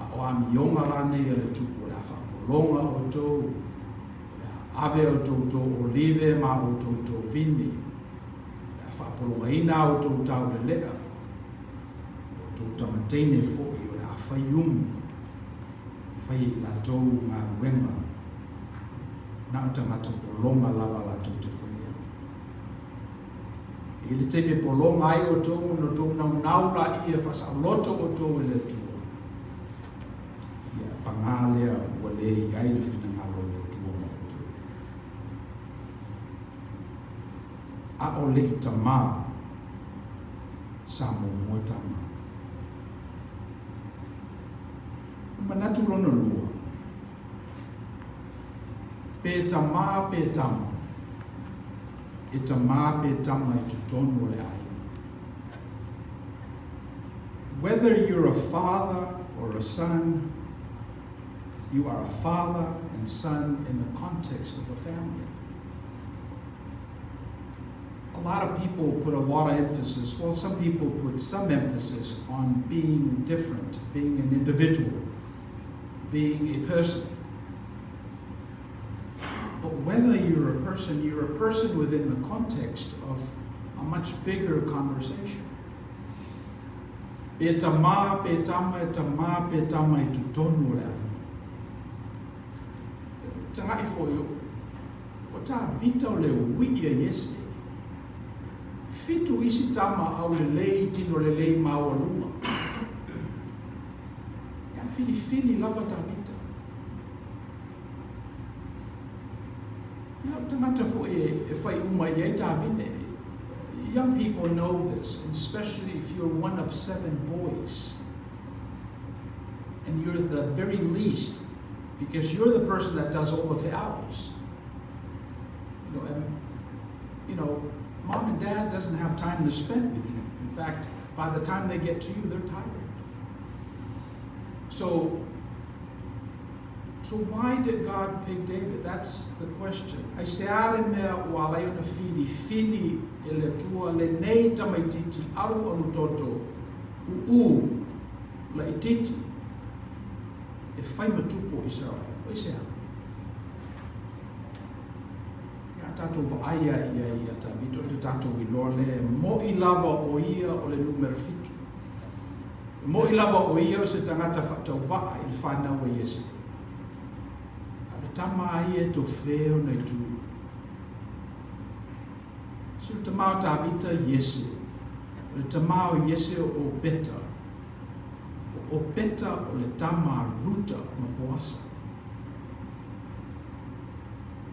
Speaker 3: A o amioga la nei a le tupu, o le a faapologa outou, o le a ave outou tou olive ma outou tou vine, o le a faapologaina a outou taulelea, o outou tamateine foi o le a fai umu, fai e i latou galuega, na o tagata pologa lava latou te faia. E i ai le taimi e pologa ai outou ona outou naunau laia e faasaoloto outou e le Atua. Ia, pagā lea ua le i ai le finagalo o le Atua ma outou. A o le i tamā, sa muamua tama. O manatu lona lua, pe tamā pe tama, e tamā pe tama i totonu o le aiga. Whether you're a father or a son, you are a father and son in the context of a family. A lot of people put a lot of emphasis, well, some people put some emphasis on being different, being an individual, being a person. But whether you're a person, you're a person within the context of a much bigger conversation. Pe tamā, pe tama, e tamā, pe tama i totonu o le aiga. Taga'i foi o, o Tavita o le ui'i a Iese. Fitu isi tama aulelei tino lelei maualuga. Ia filifili lava Tavita. Ia o tagata foi e, e fai uma i ai Tavine. Young people know this, and especially if you're one of seven boys and you're the very least, because you're the person that does all the hours. You know, and you know, mom and dad doesn't have time to spend with you. In fact, by the time they get to you, they're tired. So, so why did God pick David? That's the question. Aisea le mea ua ala ai ona filifili e le Atua lenei tamaitiiti alualu toto uu laitiiti e fai ma tupu o Isaraele? O aisea? Ia a tatou vaai a ia ia Tavita o te tatou iloa lea e mo'i lava o ia o le numera fitu. E moʻi lava o ia o se tagata faatauvaa i le fanau a Iese, a o le tama a ia e tofē ona itu. Se o le tama o Tavita Iese, o le tama o Iese o Obeta, o Obeta o le tama a Ruta ma Poasa.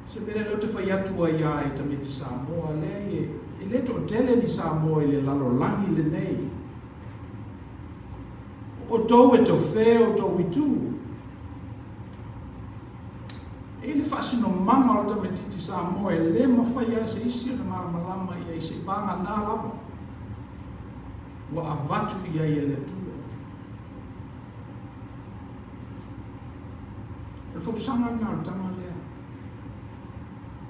Speaker 3: Se mea lea lea ou te fai atu ai a i tamaiti Samoa, leai e, e le toatele ni Samoa i le lalolagi lenei. O outou e tofē outou itu. E i ai le faasinomaga o le tamaititi Samoa e le mafai lava e se isi ona malamalama i ai se'i vagana lava ua avatu i ai e le Atua. O le fausaga lena o le tama lea.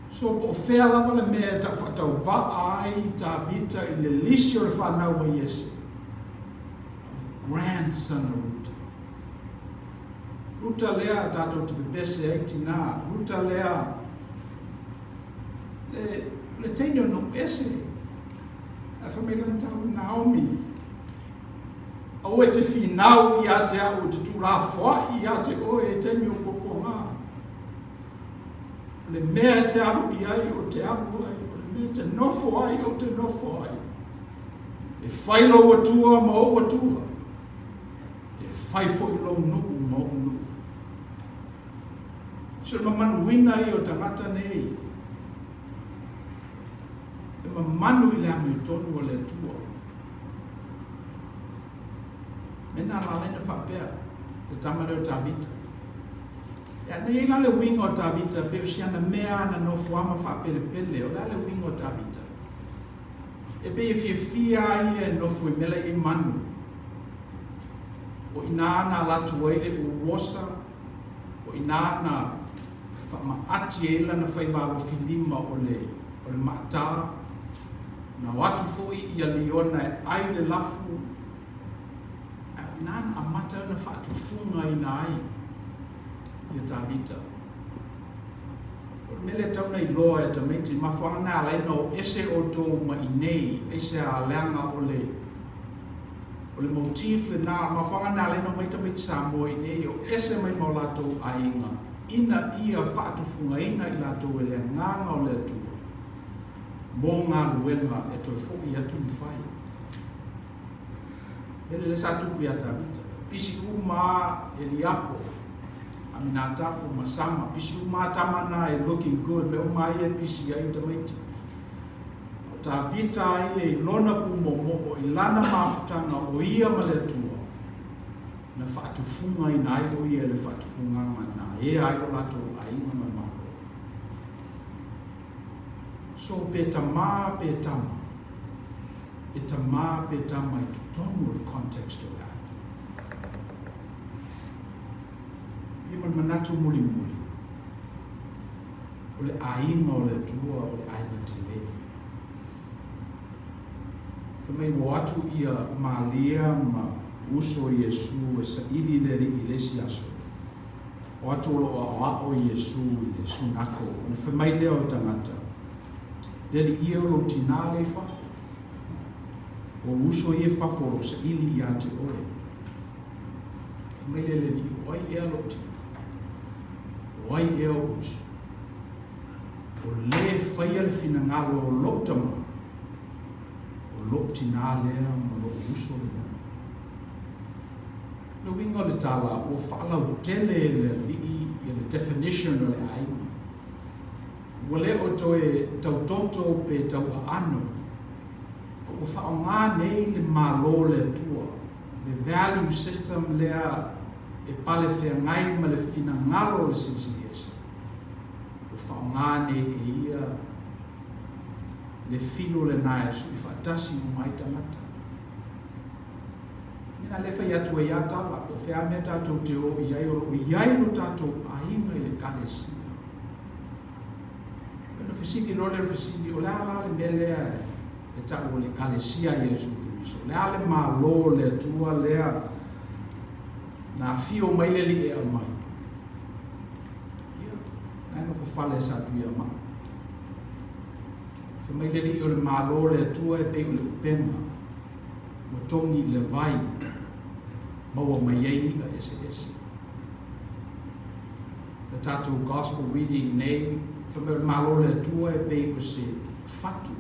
Speaker 3: So po o fea lava le mea e taufaatauvaa ai Tavita i le lisi o le fanau a Iese, o le grandson a Ruta. Ruta lea tatou te pepese ai tinā, Ruta lea le, le teine o nuu ese. Ae fai mai lana tala, Naomi, Aua e te finau ia te au ou te tuulafoai ia te oe i taimi o puapuaga. O le mea e te alu i ai, ou te alu ai. O le mea e te nofo ai, ou te nofo ai. E fai lou Atua ma ou Atua. E fai foi lou nuu ma ou nuu. Se o le mamanuina ia o tagata nei, e mamanu i le amiotonu a le Atua. Mea na ala ai ona faapea le tama lea o Tavita. E ana i ai la le uiga o Tavita pei o si ana mea ana nofoama faapelepele, o le a le uiga o Tavita? E pei e fiafia a ia e nofo i mea la e i ai manu. O inā na ala atu ai le uosa, o inā na faamaati ai lana faiva alofi lima o le, o le maatā, Na o atu foi ia Liona e ai le lafu, ae o ina na amata ona faatufugaina ai ia Tavita. O le mea lea e tatau ona iloa e tamaiti, mafuaaga na ala ai ona o ese outou ma inei, aisea leaga o le o le motif lena, mafuaaga na ala ai ona omai tamaiti Samoa inei, e o ese mai ma o latou aiga, ina ia faatufugaina i latou e le Agaga o le Atua. mō galuega e toe foʻi atu ma fai. Mele lea sa tupu iā Tavita. Pisi uma a Eliapo, Aminatapo ma Sama, pisi uma a tama na e looking good, mea uma a ia e pisi ai tamaiti. O Tavita a ia i lona pūmōmōʻo, i lana mafutaga o ia ma le Atua, na faatufugaina ai o ia i le faatufugaga na ea ai lo latou aiga ma le Malo. So pe tamā pe tama, e tamā pe tama i totonu o le context o le aiga. Ia ma le manatu mulimuli, o le aiga o le Atua o le aiga telē. Fai mai ua o atu ia Malia ma uso Iesu e saili le Alii i le isi aso. O atu o lo o aʻoaʻo Iesū i le sunako, ona fai mai lea o tagata, Le alii e o lou tinā lea i fafo. O ou uso ia i fafo o lo o saili iā te oe. Fai mai lea le alii, O ai ea lou tinā? O ai ea ou uso? O lē faia le finagalo o lou tamā, o lou tinā lea ma lou uso lena. O le uiga o le tala, ua faalautele e le alii ia le definition o le aiga. Ua le o toe tautoto pe tauaano, a ua faaaoga nei le Malo o le Atua, le value system lea e palefeagai ma le finagalo o le Silisili Ese, ua faaaoga nei e ia le filo lena e sui faatasi uma ai tagata. Mea lea fai atu ai a tala, po o fea mea tatou te o i ai, o lo o i ai lo tatou aiga i le Ekalesia. Ona fesili loa lea o le fesili, o le a la le mea lea e tau o le Ekalesia a Iesu Keriso? O le a le Malo o le Atua lea na afio mai le Alii e aumai? Ia, na e nofo fale sa Tuiamaa. Fai mai le Alii o le Malo o le Atua e pei o le upega. Ua togi i le vai. maua mai ai i'a eseese. Le tatou Gospel reading nei, fai mai o le Malo o le Atua e pei o se fatu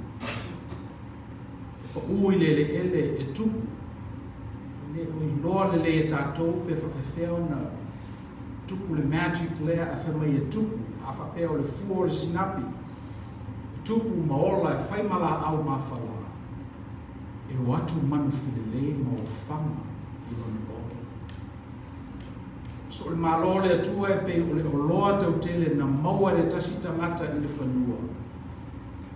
Speaker 3: e pa'ū i le eleele e tupu, e le o iloa lelei e tatou pe faapefea ona tupu le magic lea ae fai mai e tupu, a faapea o le fua o le sinapi e tupu ma ola e fai ma laau mafala, e o atu manu filelei ma ofaga i lona paola. So o le Malo o le Atua e pei o le oloa tautele na maua e le tasi tagata i le fanua,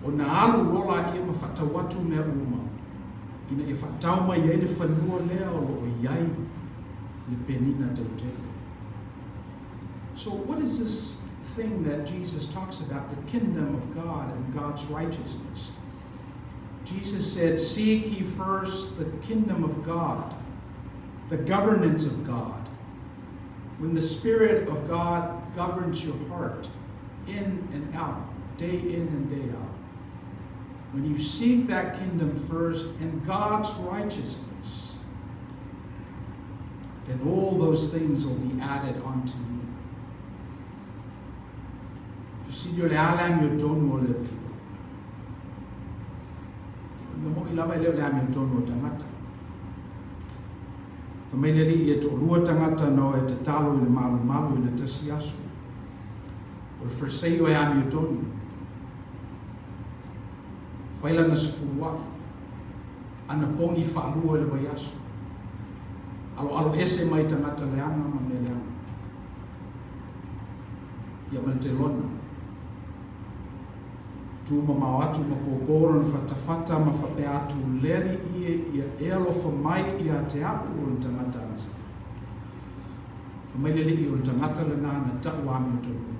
Speaker 3: ona alu loa laia ma faatau atu mea uma ina ia faatau mai ai le fanua lea o lo o i ai le penina tautele. So what is this thing that Jesus talks about, the kingdom of God and God's righteousness? Jesus said, Seek ye first the kingdom of God, the governance of God. When the Spirit of God governs your heart, in and out, day in and day out, when you seek that kingdom first and God's righteousness, then all those things will be added unto you. Fesili o le a le amiotonu o le Atua? O le mea mo'i lava e le o le amiotonu o tagata. Fai mai le Alii e to'alua tagata na o e tatalo i le malumalu i le tasi aso. O le Fariseio e amiotonu. Fai lana sefulua'i, ana pogi faalua i le vaiaso. Aloalo ese mai tagata leaga ma mea leaga. Ia ma le telona. Tu mamao atu ma pōpō lona fatafata ma faapea atu, Le Alii e, ia e alofa mai ia te a'u o le tagata agasala. Fai mai le Alii, O le tagata lenā na ta'u amiotonuina.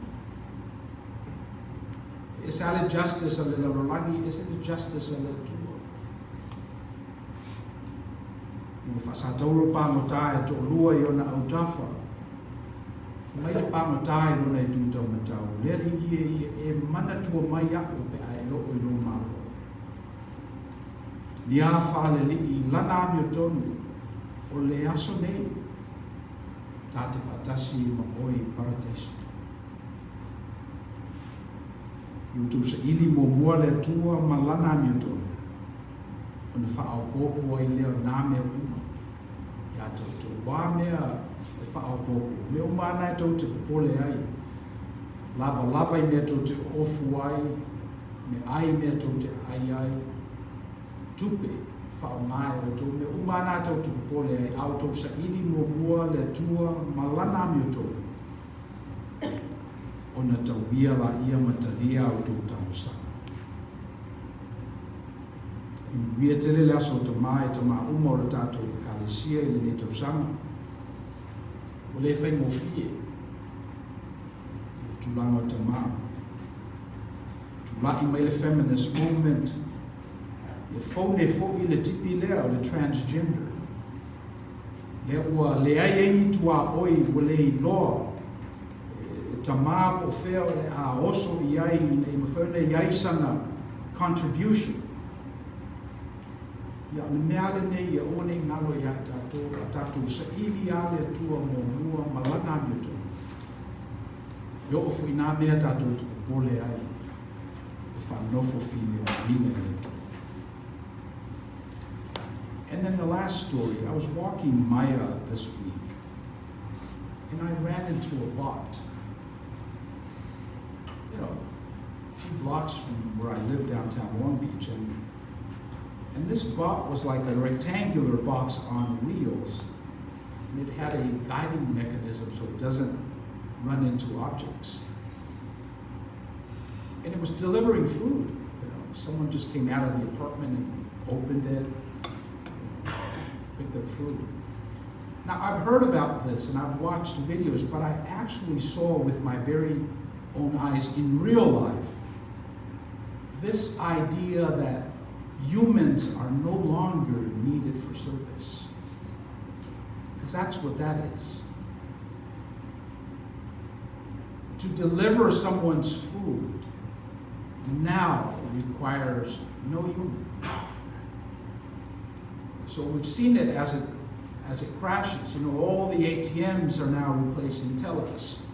Speaker 3: E ese lava le justice a le lalolagi, e ese le justice a le Atua. Ua faasatauro pagota e to'alua i ona autafa. Fai mai le pagota i lona itu taumatau, Le Alii e, ia e manatua mai a'u pe a e oo i lou Malo. Ni a faalelii i lana amiotonu o le aso nei, ta te faatasi ma oe i Parataiso. I outou saili muamua le Atua ma lana amiotonu, ona faaopoopo ai lea o nā mea uma iā toutou. Ua mea e faaopoopo? Mea uma ana e tou te popole ai, lavalava i mea tou te oofu ai, me ai mea tou te ai ai, tupe faaaoga e outou, mea uma ana e tou te popole ai, a outou saili muamua le Atua ma lana amiotonu, ona tauia laia ma talia a outou talosaga. E manuia tele le aso o Tamā e tamā uma o le tatou Ekalesia i lenei tausaga. Ua le faigofie le tulaga o tamā. Tula'i mai le feminist movement, ia fou nei fo'i le tipi lea o le transgender. Lea ua leai ai ni tuaoi ua le iloa e tamā po o fea o le a oso i ai ina ia mafai ona i ai sana contribution. Ia, o le mea lava lenei ia aua ne i galo iā i tatou, a tatou saili lava le Atua muamua ma Lana amiotonu. E oo foi nā mea tatou te popole ai e faanofo filemuina i le Atua. And then the last story, I was walking Maya this week, and I ran into a bot. You know, a few blocks from where I live downtown Long Beach, and and this bot was like a rectangular box on wheels, and it had a guiding mechanism so it doesn't run into objects. And it was delivering food. You know, someone just came out of the apartment and opened it, picked up food. Now, I've heard about this and I've watched videos, but I actually saw with my very own eyes in real life this idea that humans are no longer needed for service. Because that's what that is. To deliver someone's food now requires no human. So we've seen it as it as it crashes. You know, all the ATMs are now replacing tellers.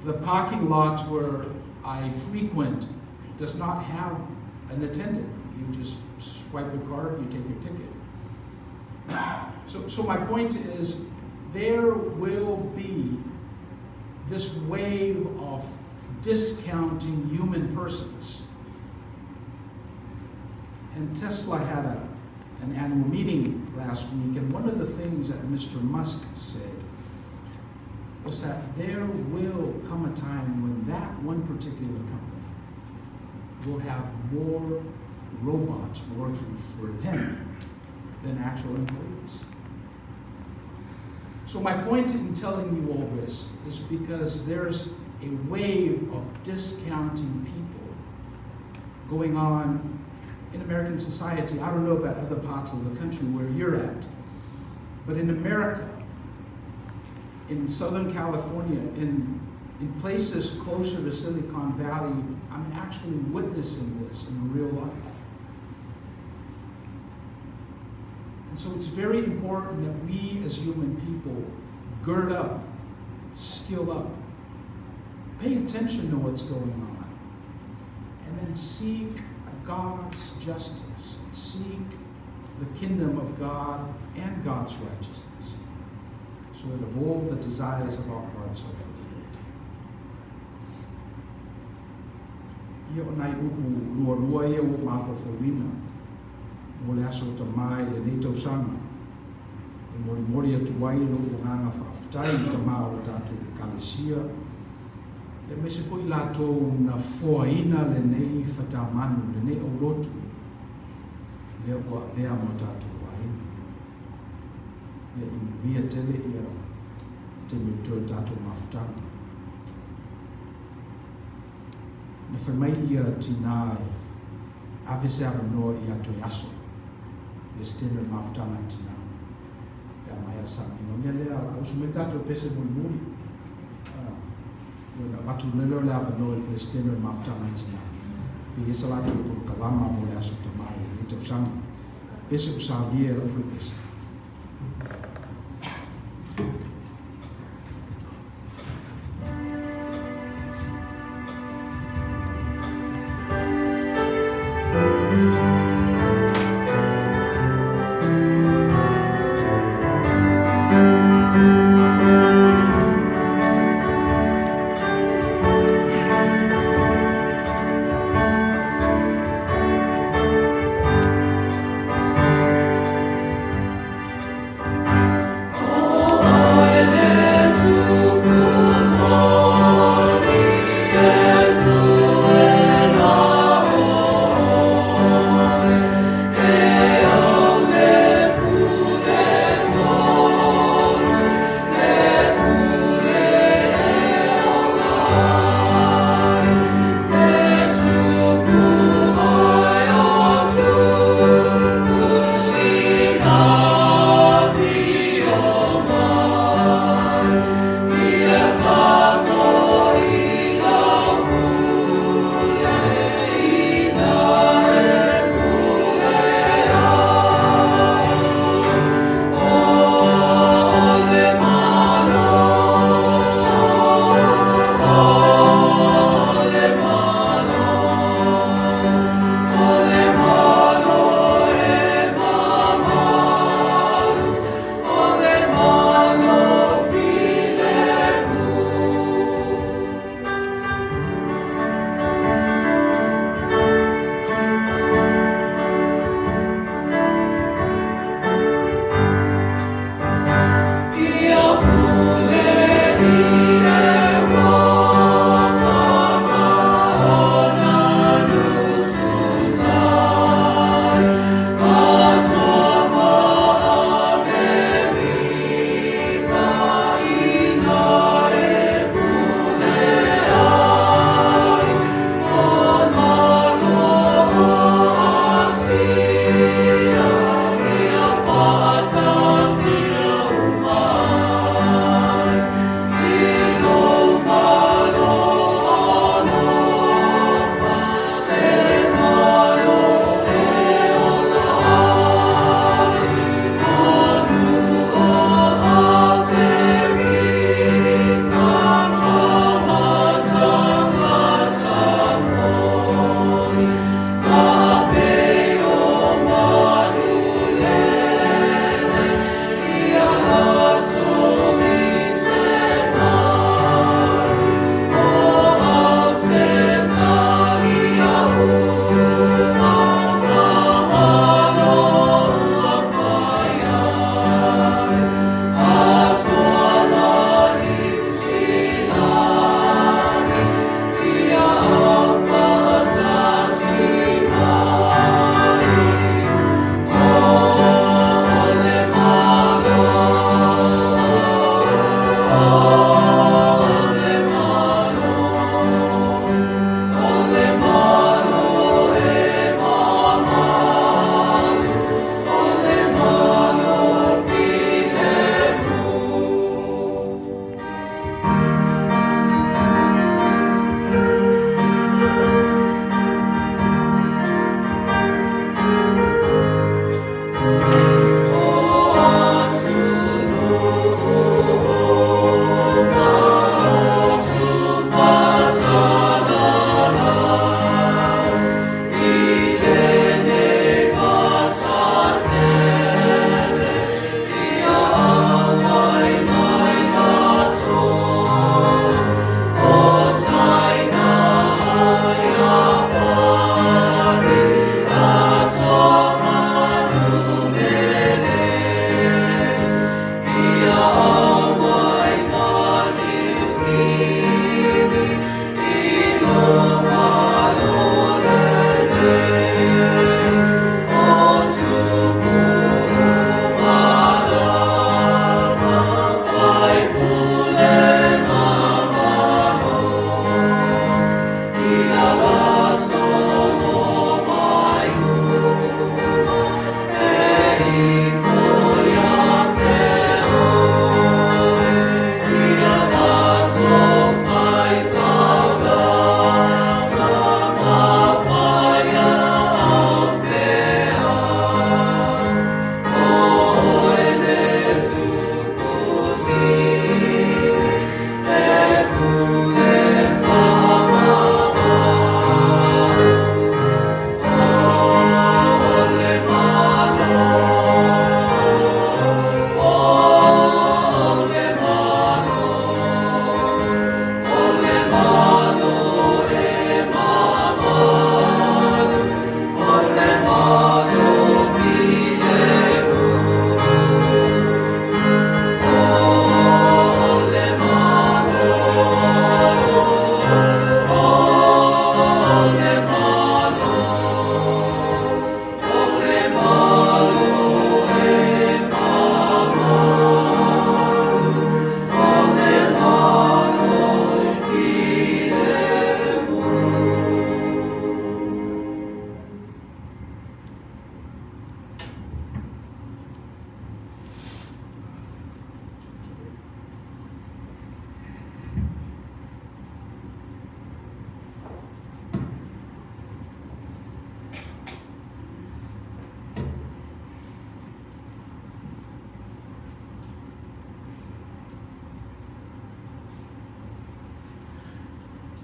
Speaker 3: The parking lot where I frequent does not have an attendant. You just swipe your card, you take your ticket. So my point is, there will be this wave of discounting human persons. And Tesla had an annual meeting last week, and one of the things that Mr. Musk said was that there will come a time when that one particular company will have more robots working for them than actual employees. So my point in telling you all this is because there's a wave of discounting people going on in American society. I don't know about other parts of the country where you're at, but in America, in Southern California, in places closer to Silicon Valley, I'm actually witnessing this in real life. And so it's very important that we as human people gird up, skill up, pay attention to what's going on, and then seek God's justice, seek the kingdom of God and God's righteousness, so that of all the desires of our hearts are fulfilled. Ia o nai upu lualua ia ua mafaufauina mo le aso tamā i lenei tausaga e molimoli atu ai lo'u agaga fa'afetai i tamā o le tatou Ekalesia, aemaise foi i latou na foaina lenei fatamanu, lenei aulotu lea ua avea ma o tatou aiga. Ia i manuia tele ia taimi o totoe o le tatou mafutaga. Na fai mai ia tinā e ave se avanoa ia Toeaso, Peresetene o le Mafutaga a Tinā, pe a maea le sauniga. O le mea lea, a usu mai tatou pese mulimuli, ona avatu loa lea o le avanoa i le Peresetene o le Mafutaga a Tinā, pe i ai sa latou polokalama mo le Aso Tama i lenei tausaga. Pese ua saunia e lau foi pese.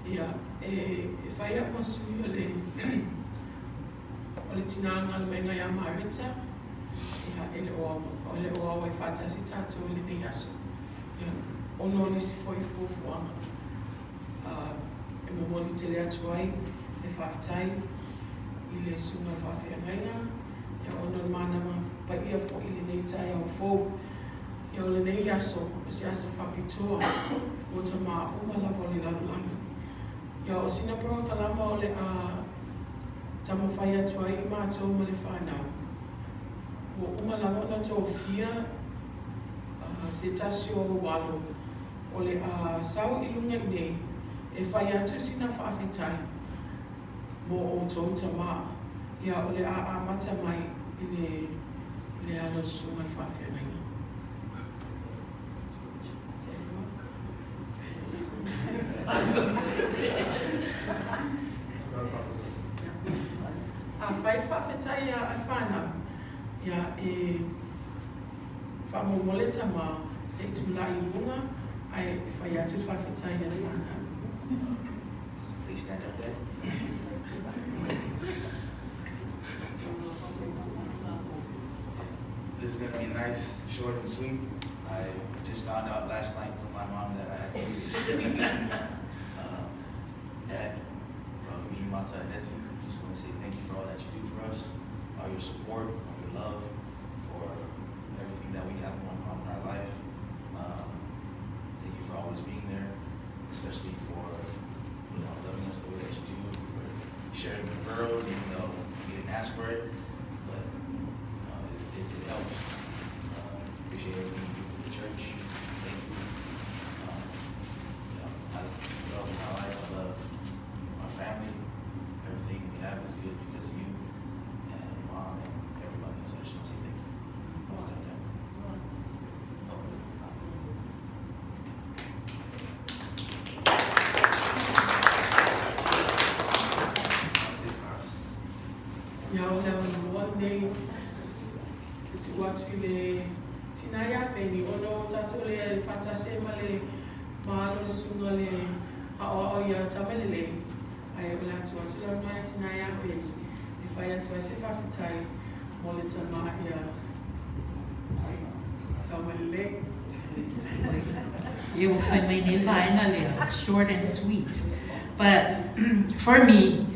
Speaker 2: Ia, e, e fai au ma sui o le, o le tinā galuega ia Mareta, ia, e le o, e le o auai faatasi tatou i lenei aso. Ia, ona o nisi foi fuafuaga. Uh, e momoli tele atu ai le faafetai i le susuga i le faafeagaiga, ia ona o le manava paia foi i lenei taeao fou. Ia o lenei aso, o se aso faapitoa mo tamā uma lava o le lalolagi. Ia o sina polokalama o le a taumafai atu ai i matou ma le fanau, ua uma lava ona tofia uh, se tasi o ou alo o le a sau i luga i nei e fai atu sina faafetai mo outou tamā. Ia o le a amata mai i le, i le alo o le susuga i le faafeagaiga. Afai faafetai a le fanau, ia e faamolemole tamā se i tulai i luga ae e fai atu le faafetai a le fanau.
Speaker 5: Please stand up there. This is gonna be nice, short and sweet. I just found out last night from my mom that I had to do this. Dad, from me, Mata, and Nettie, just want to say thank you for all that you do for us, all your support, all your love, for everything that we have going on in our life. Thank you for always being there, especially for loving us the way that you do, for sharing the pearls, even though we didn't ask for it, but it helps. Appreciate everything you do for the church. Thank you. I love my life. I love my family. Everything we have is good because of you and mom and everybody. So I just want to say thank you. Both time down. That's it, Pops.
Speaker 2: Ia o le avanoa lenei e tuu atu i le tinā ia Peni ona o tatou le faatasi ai ma le ma alo le susuga le aoao ia Taumalelei ae o le a tuu atu le avanoa ia tinā ia Peni e fai atu ai se faafetai mo le tamā ia Taumalelei.
Speaker 6: Ia ua fai mai nei le vaega lea, short and sweet. But for me,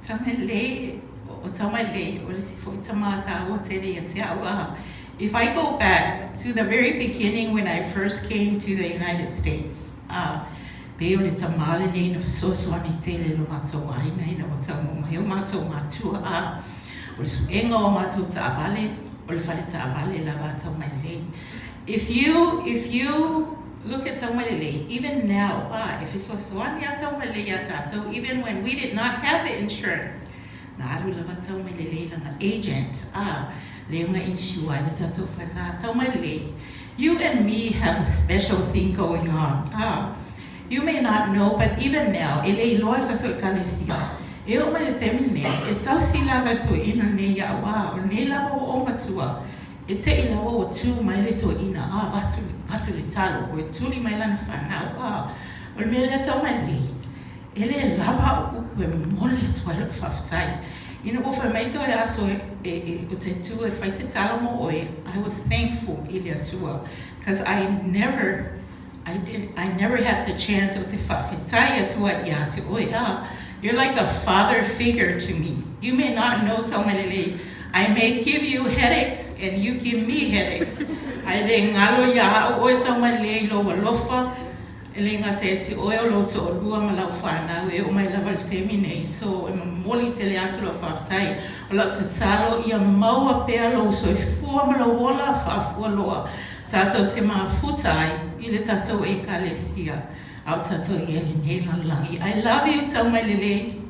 Speaker 6: Taumalelei, o Taumalelei, o le isi foi tamā tāua tele ia te au a. If I go back to the very beginning when I first came to the United States, pe o le tamā lenei na fesoasoani tele i lo matou aiga ina ua taunuu mai o matou matua a. O le suega o matou taavale, o le fale taavale lava a Taumalelei. If you look at Taumalelei, even now, e fesoasoani a Taumalelei iā tatou, even when we did not have the insurance, na alu lava Taumalelei lana agent, lea na insure ai le tatou fale. Taumalelei, you and me have a special thing going on. You may not know, but even now, e le iloa le tatou ekalesia, e oo mai le taimi nei, e tausi lava le toeaina lenei ia'u a, o lenei lava ua ou matua, e te'i lava ua tū mai le toeaina a, avatu, avatu le talo, ua tuli mai lana fanau a, o le mea lea Taumalelei, e lē lava a'u upu e momoli atu ai lo'u faafetai. Ina ua fai mai toe aso e, e, e, o te tū e fai se tala mo oe, I was thankful i le Atua, cause I never had the chance o te faafetai atua iā te oe a. You're like a father figure to me. You may not know, Taumalelei, I may give you headaches and you give me headaches. Ae le galo iā a'u oe Taumalelei i lou alofa, e le gata ia te oe o lou to'alua ma lau fanau e oo mai lava i le taimi nei. So e momoli tele atu lau faafetai. O la'u tatalo ia maua pea lou soifua ma lou ola faafualoa tatou te mafuta ai i le tatou ekalesia a o tatou i ai lenei lalolagi. I love you, Taumalelei.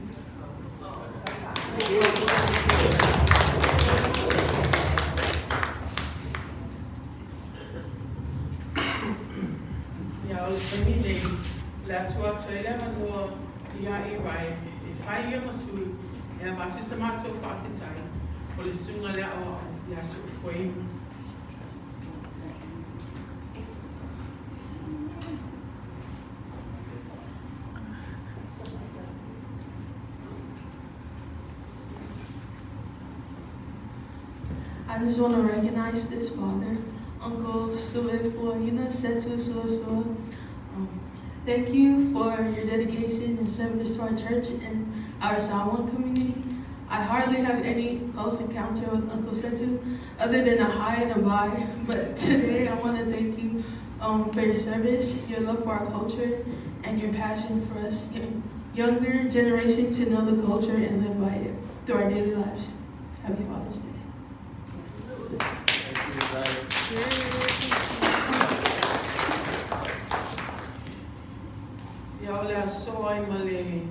Speaker 2: Ia, o le taimi nei, o le a tuu atu ai le avanoa iā Irae e fai ia ma sui e avatu sa matou faafetai o le susuga le aoao ia Su'ufuaina.
Speaker 1: I just want to recognize this father, Uncle Sue Fuaina Setu Suasua. Thank you for your dedication and service to our church and our Samoan community. I hardly have any close encounter with Uncle Setu other than a hi and a bye, but today I want to thank you for your service, your love for our culture, and your passion for us younger generation to know the culture and live by it through our daily lives. Happy Father's Day.
Speaker 2: Ia o le aso ai ma le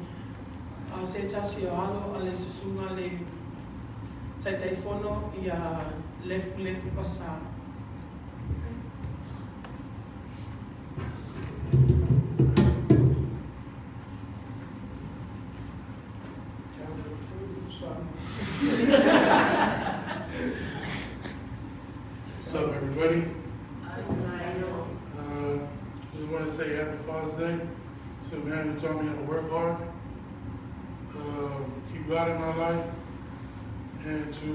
Speaker 2: se tasi o alo a le susuga le Taitaifono ia Lefu Lefu Pasa.
Speaker 7: What's up, everybody? Just want to say Happy Father's Day to the man who taught me how to work hard, keep God in my life, and to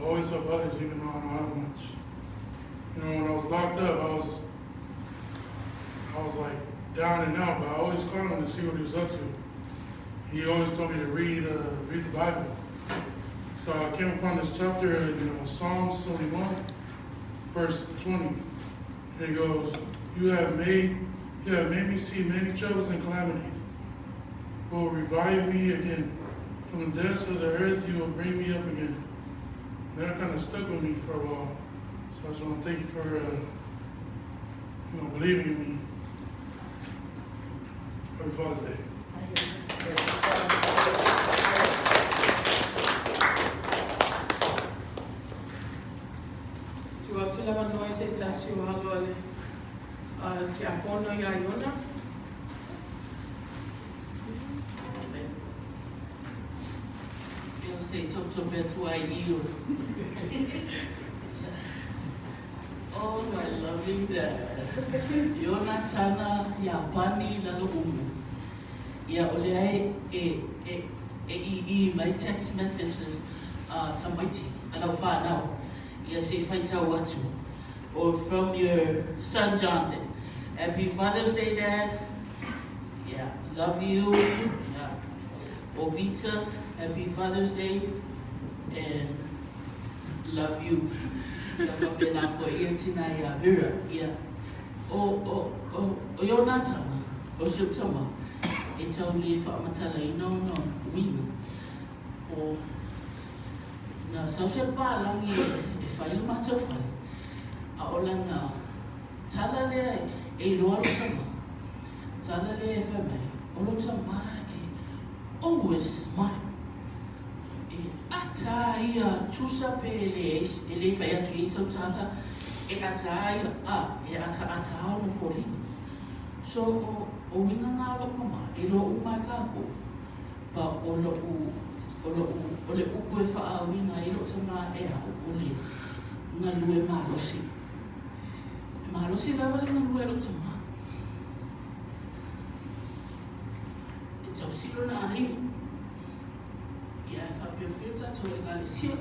Speaker 7: always help others, even though I don't have much. You know, when I was locked up, I was like down and out, but I always called him to see what he was up to. He always told me to read the Bible. So I came upon this chapter in Psalm 71. Verse 20, and it goes, You have made me see many troubles and calamities. Will revive me again. From the depths of the earth you will bring me up again. And that kind of stuck with me for a while. So I just want to thank you for believing in me. Happy Father's Day.
Speaker 2: Tu atu lava noa se tasi o alo ale te apono ia Iona.
Speaker 4: Eu sei top atu ai io. Oh, my loving dad. Iona tana ia pani lalo umu. Ia ole ai e i my text messages tamaiti alau whanau. Ia se whaitau atu. Or from your son Jonathan. Happy Father's Day, Dad. Yeah, love you. Yeah. Ovita, happy Father's Day. And love you. Vera. Yeah. O Yonatana, o Sutama. E tau le whaamatala i no no winga. O na sauce pālangi e whaila mātou whale. A ola ngā tala lea e iloa lo tama. Tala lea e whai mai. O lo tama e always smile. E ata ia tusa pe e le whai atu i sau tala. E ata ia a, e ata ata au no fōlinga. So o winga ngā loko ma, e loa umai kākou. Pa o lo o le upu e wha winga i lo tama e au o le ngā lue malosi. Malosi lava le ngā lue lo tama. E tau silo na ahinga. Ia e whapewhia tātou e ka le sia.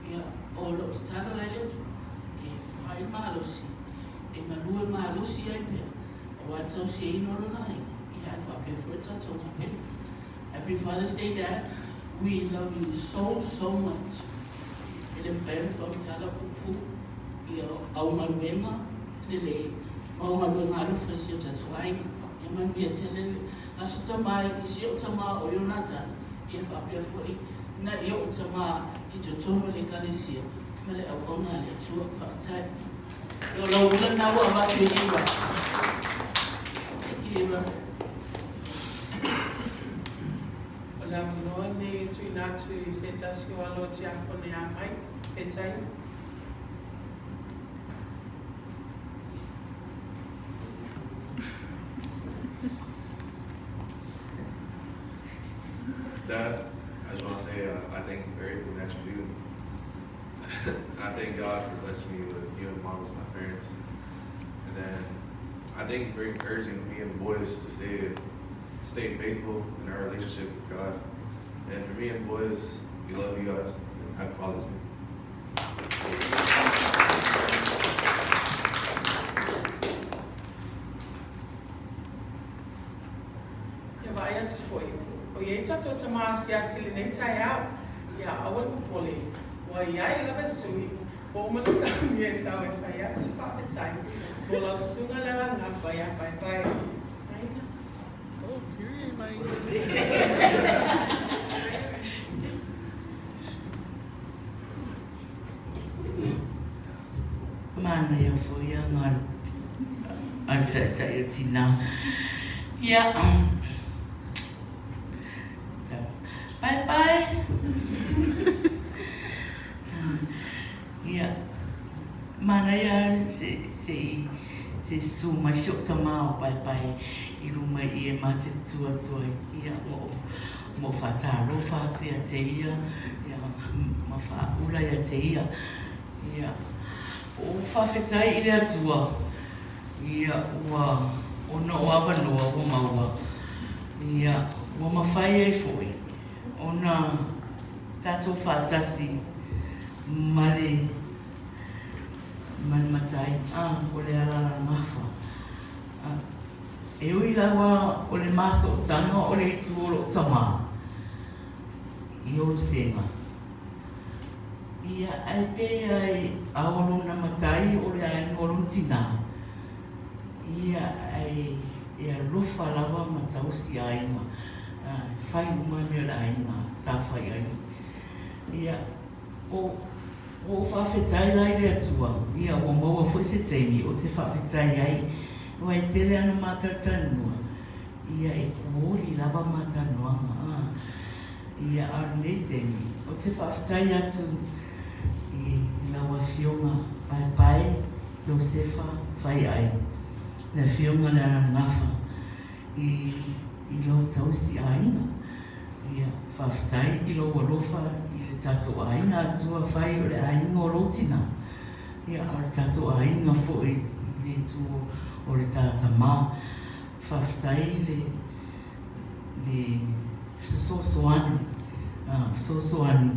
Speaker 4: Ia o lo te tala lai le atu. E whai malosi. E ngā lue malosi ai pea. O wā tau si e ino na ahinga. Ia e whapewhia tātou ngā pea. Happy Father's Day, Dad. We love you so, so much. Ele mwhai whamtala upu ia au maluenga lele mau maluenga alufa si o tatuai. Ia manu ia tele aso tamai i si o tama o Yonatana. Ia whapea fui na ia o tama i totono le kalesia. Ma le au onga le atua whaatai. Ia o lau ula nawa watu e iwa. Thank you, Iwa.
Speaker 2: O le avanoa nei tuina atu i se tasi o alo te apone a mai, e tai.
Speaker 8: Dad, I just want to say I thank you for everything that you do. I thank God for blessing me with you and Mom as my parents. And then I thank you for encouraging me and the boys to stay faithful in our relationship with God. And for me and the boys, we love you guys. And happy Father's Day.
Speaker 2: Ia vaai atu foi, o i ai tatou tama asiasi i lenei taeao. Ia aua le popole, ua i ai lava sui ua uma ona saunia e sau e fai atu le faafetai mo lau susuga le Alagafa ia Paepae. Aina.
Speaker 4: Oh, period, mate.
Speaker 9: Manaia foi aga a le taitai o tina. Ia, paepae. Ia, manaia se se se susu mai si ou tama o Paepae i luma i i e ma te tu atu ai. Ia, ma ma ou faatalofa atu ia te ia, ia ma faaula ia te ia. Ia, ua ou faafetai i le Atua, ia, ua, ona o avanoa ua maua, ia, ua mafai ai foi ona tatou faatasi ma le, ma le Matai, a, o le Alalagafa. A, e ui lava o le masoutaga o le itu o lou tamā i Olosega, Ia, ae pei lava e ao lona matai o le aiga o lona tinā, ia, ae e alofa lava ma tausi aiga, e fai uma mea o le aiga sa fai ai. Ia, o, ua ou faafetai la i le Atua, ia, ua maua foi se taimi ou te faafetai ai, aua e tele ana matalatalanoa, ia, e kuoli lava matalanoaga, a. Ia, a o lenei taimi, ou te faafetai atu i lau Afioga Paepae Iosefa Faiai, le Afioga le Alagafa i i lou tausi aiga. Ia, faafetai i lou alofa i le tatou aiga Atua fai o le aiga o lou tina, ia, a o le tatou aiga foi i le itu o le ta tama. Faafetai i le le fesoasoani, fesoasoani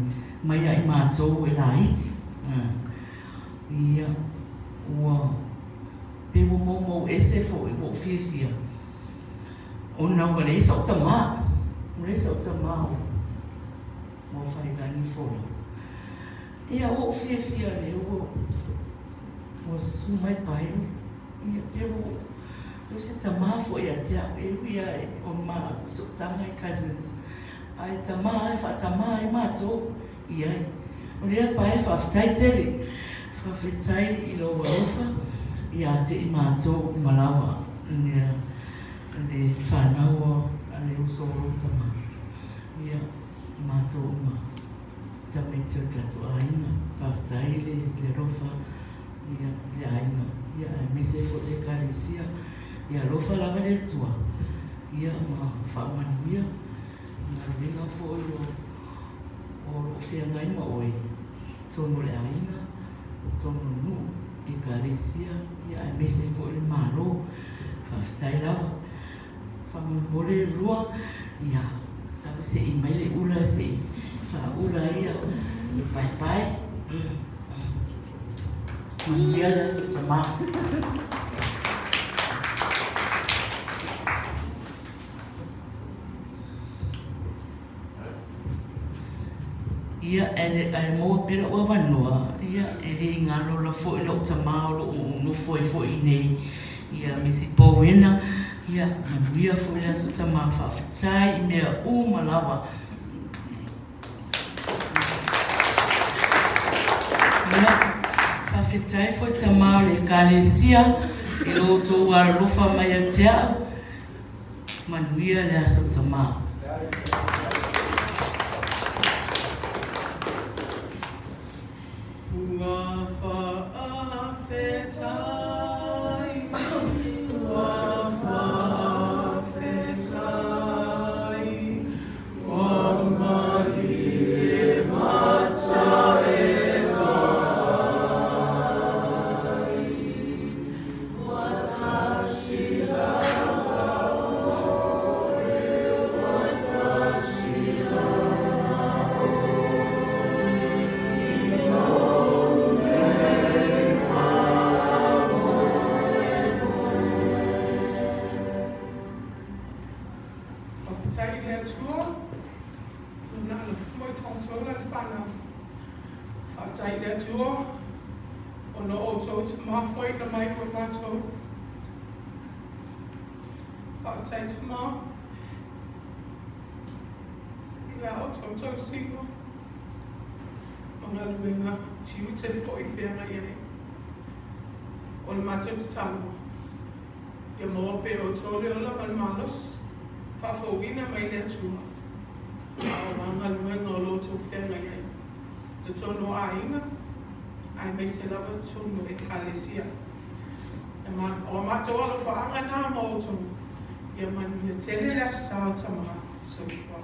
Speaker 9: mai ia i matou e laiti. Ia, ua pei ua moumou ese foi, ua ou fiafia, ona ua leai sou tama, ua leai sou tama o Maufaiilagi Fola. Ia, ua ou fiafia lea ua, ua susu mai pae, ia, pei ua, pei o se tama foi ia te au, e ui lava o ma sootaga i cousins, ae tama lava e faatama ai matou i ai. O lea pae faafetai tele, faafetai i lou alofa ia te i matou uma lava, le, le fanau a le uso o lou tama, ia, matou uma. Tamaiti o le tatou aiga, faafetai le le alofa ia le aiga ia aemaise foi le ekalesia. Ia alofa lava le Atua ia ma faamanuia i galuega foi o o lo o feagai ma oe totonu o le aiga, totonu o le nuu, ekalesia ia aemaise foi le Malo. Faafetai lava. Faamolemole lua, ia sau se i mai le ula se i faaula ia le paepae. Manuia le aso tama. Ia, ae maua pea lou avanoa, ia, e le galo la foi lou tama o lo o nofo ai foi i inei, ia Misi Powena, ia, manuia foi le aso tama, faafetai i mea uma lava. Ia, faafetai foi tama o le Ekalesia i lo outou alolofa mai ia te au, Manuia le aso tama.
Speaker 2: Ua faafetai, ua faafetai, ua malie mata e ai. le Atua, Lona alofa mo i tatou lana fanau. Faafetai i le Atua, ona o outou tamafoaiina mai ua matou. Faafetai Tama i la outou tausiga ma galuega tiute foi feagai ai. O le matou tatalo, ia maua pea e outou le ola ma le malosi faafouina mai le Atua, a o a galuega o lo outou feagai ai, totonu o aiga, aemaise lava totonu o Ekalesia. O a matou alofaaga na ma outou, ia manuia tele le Aso Sa o Tama. Soifua.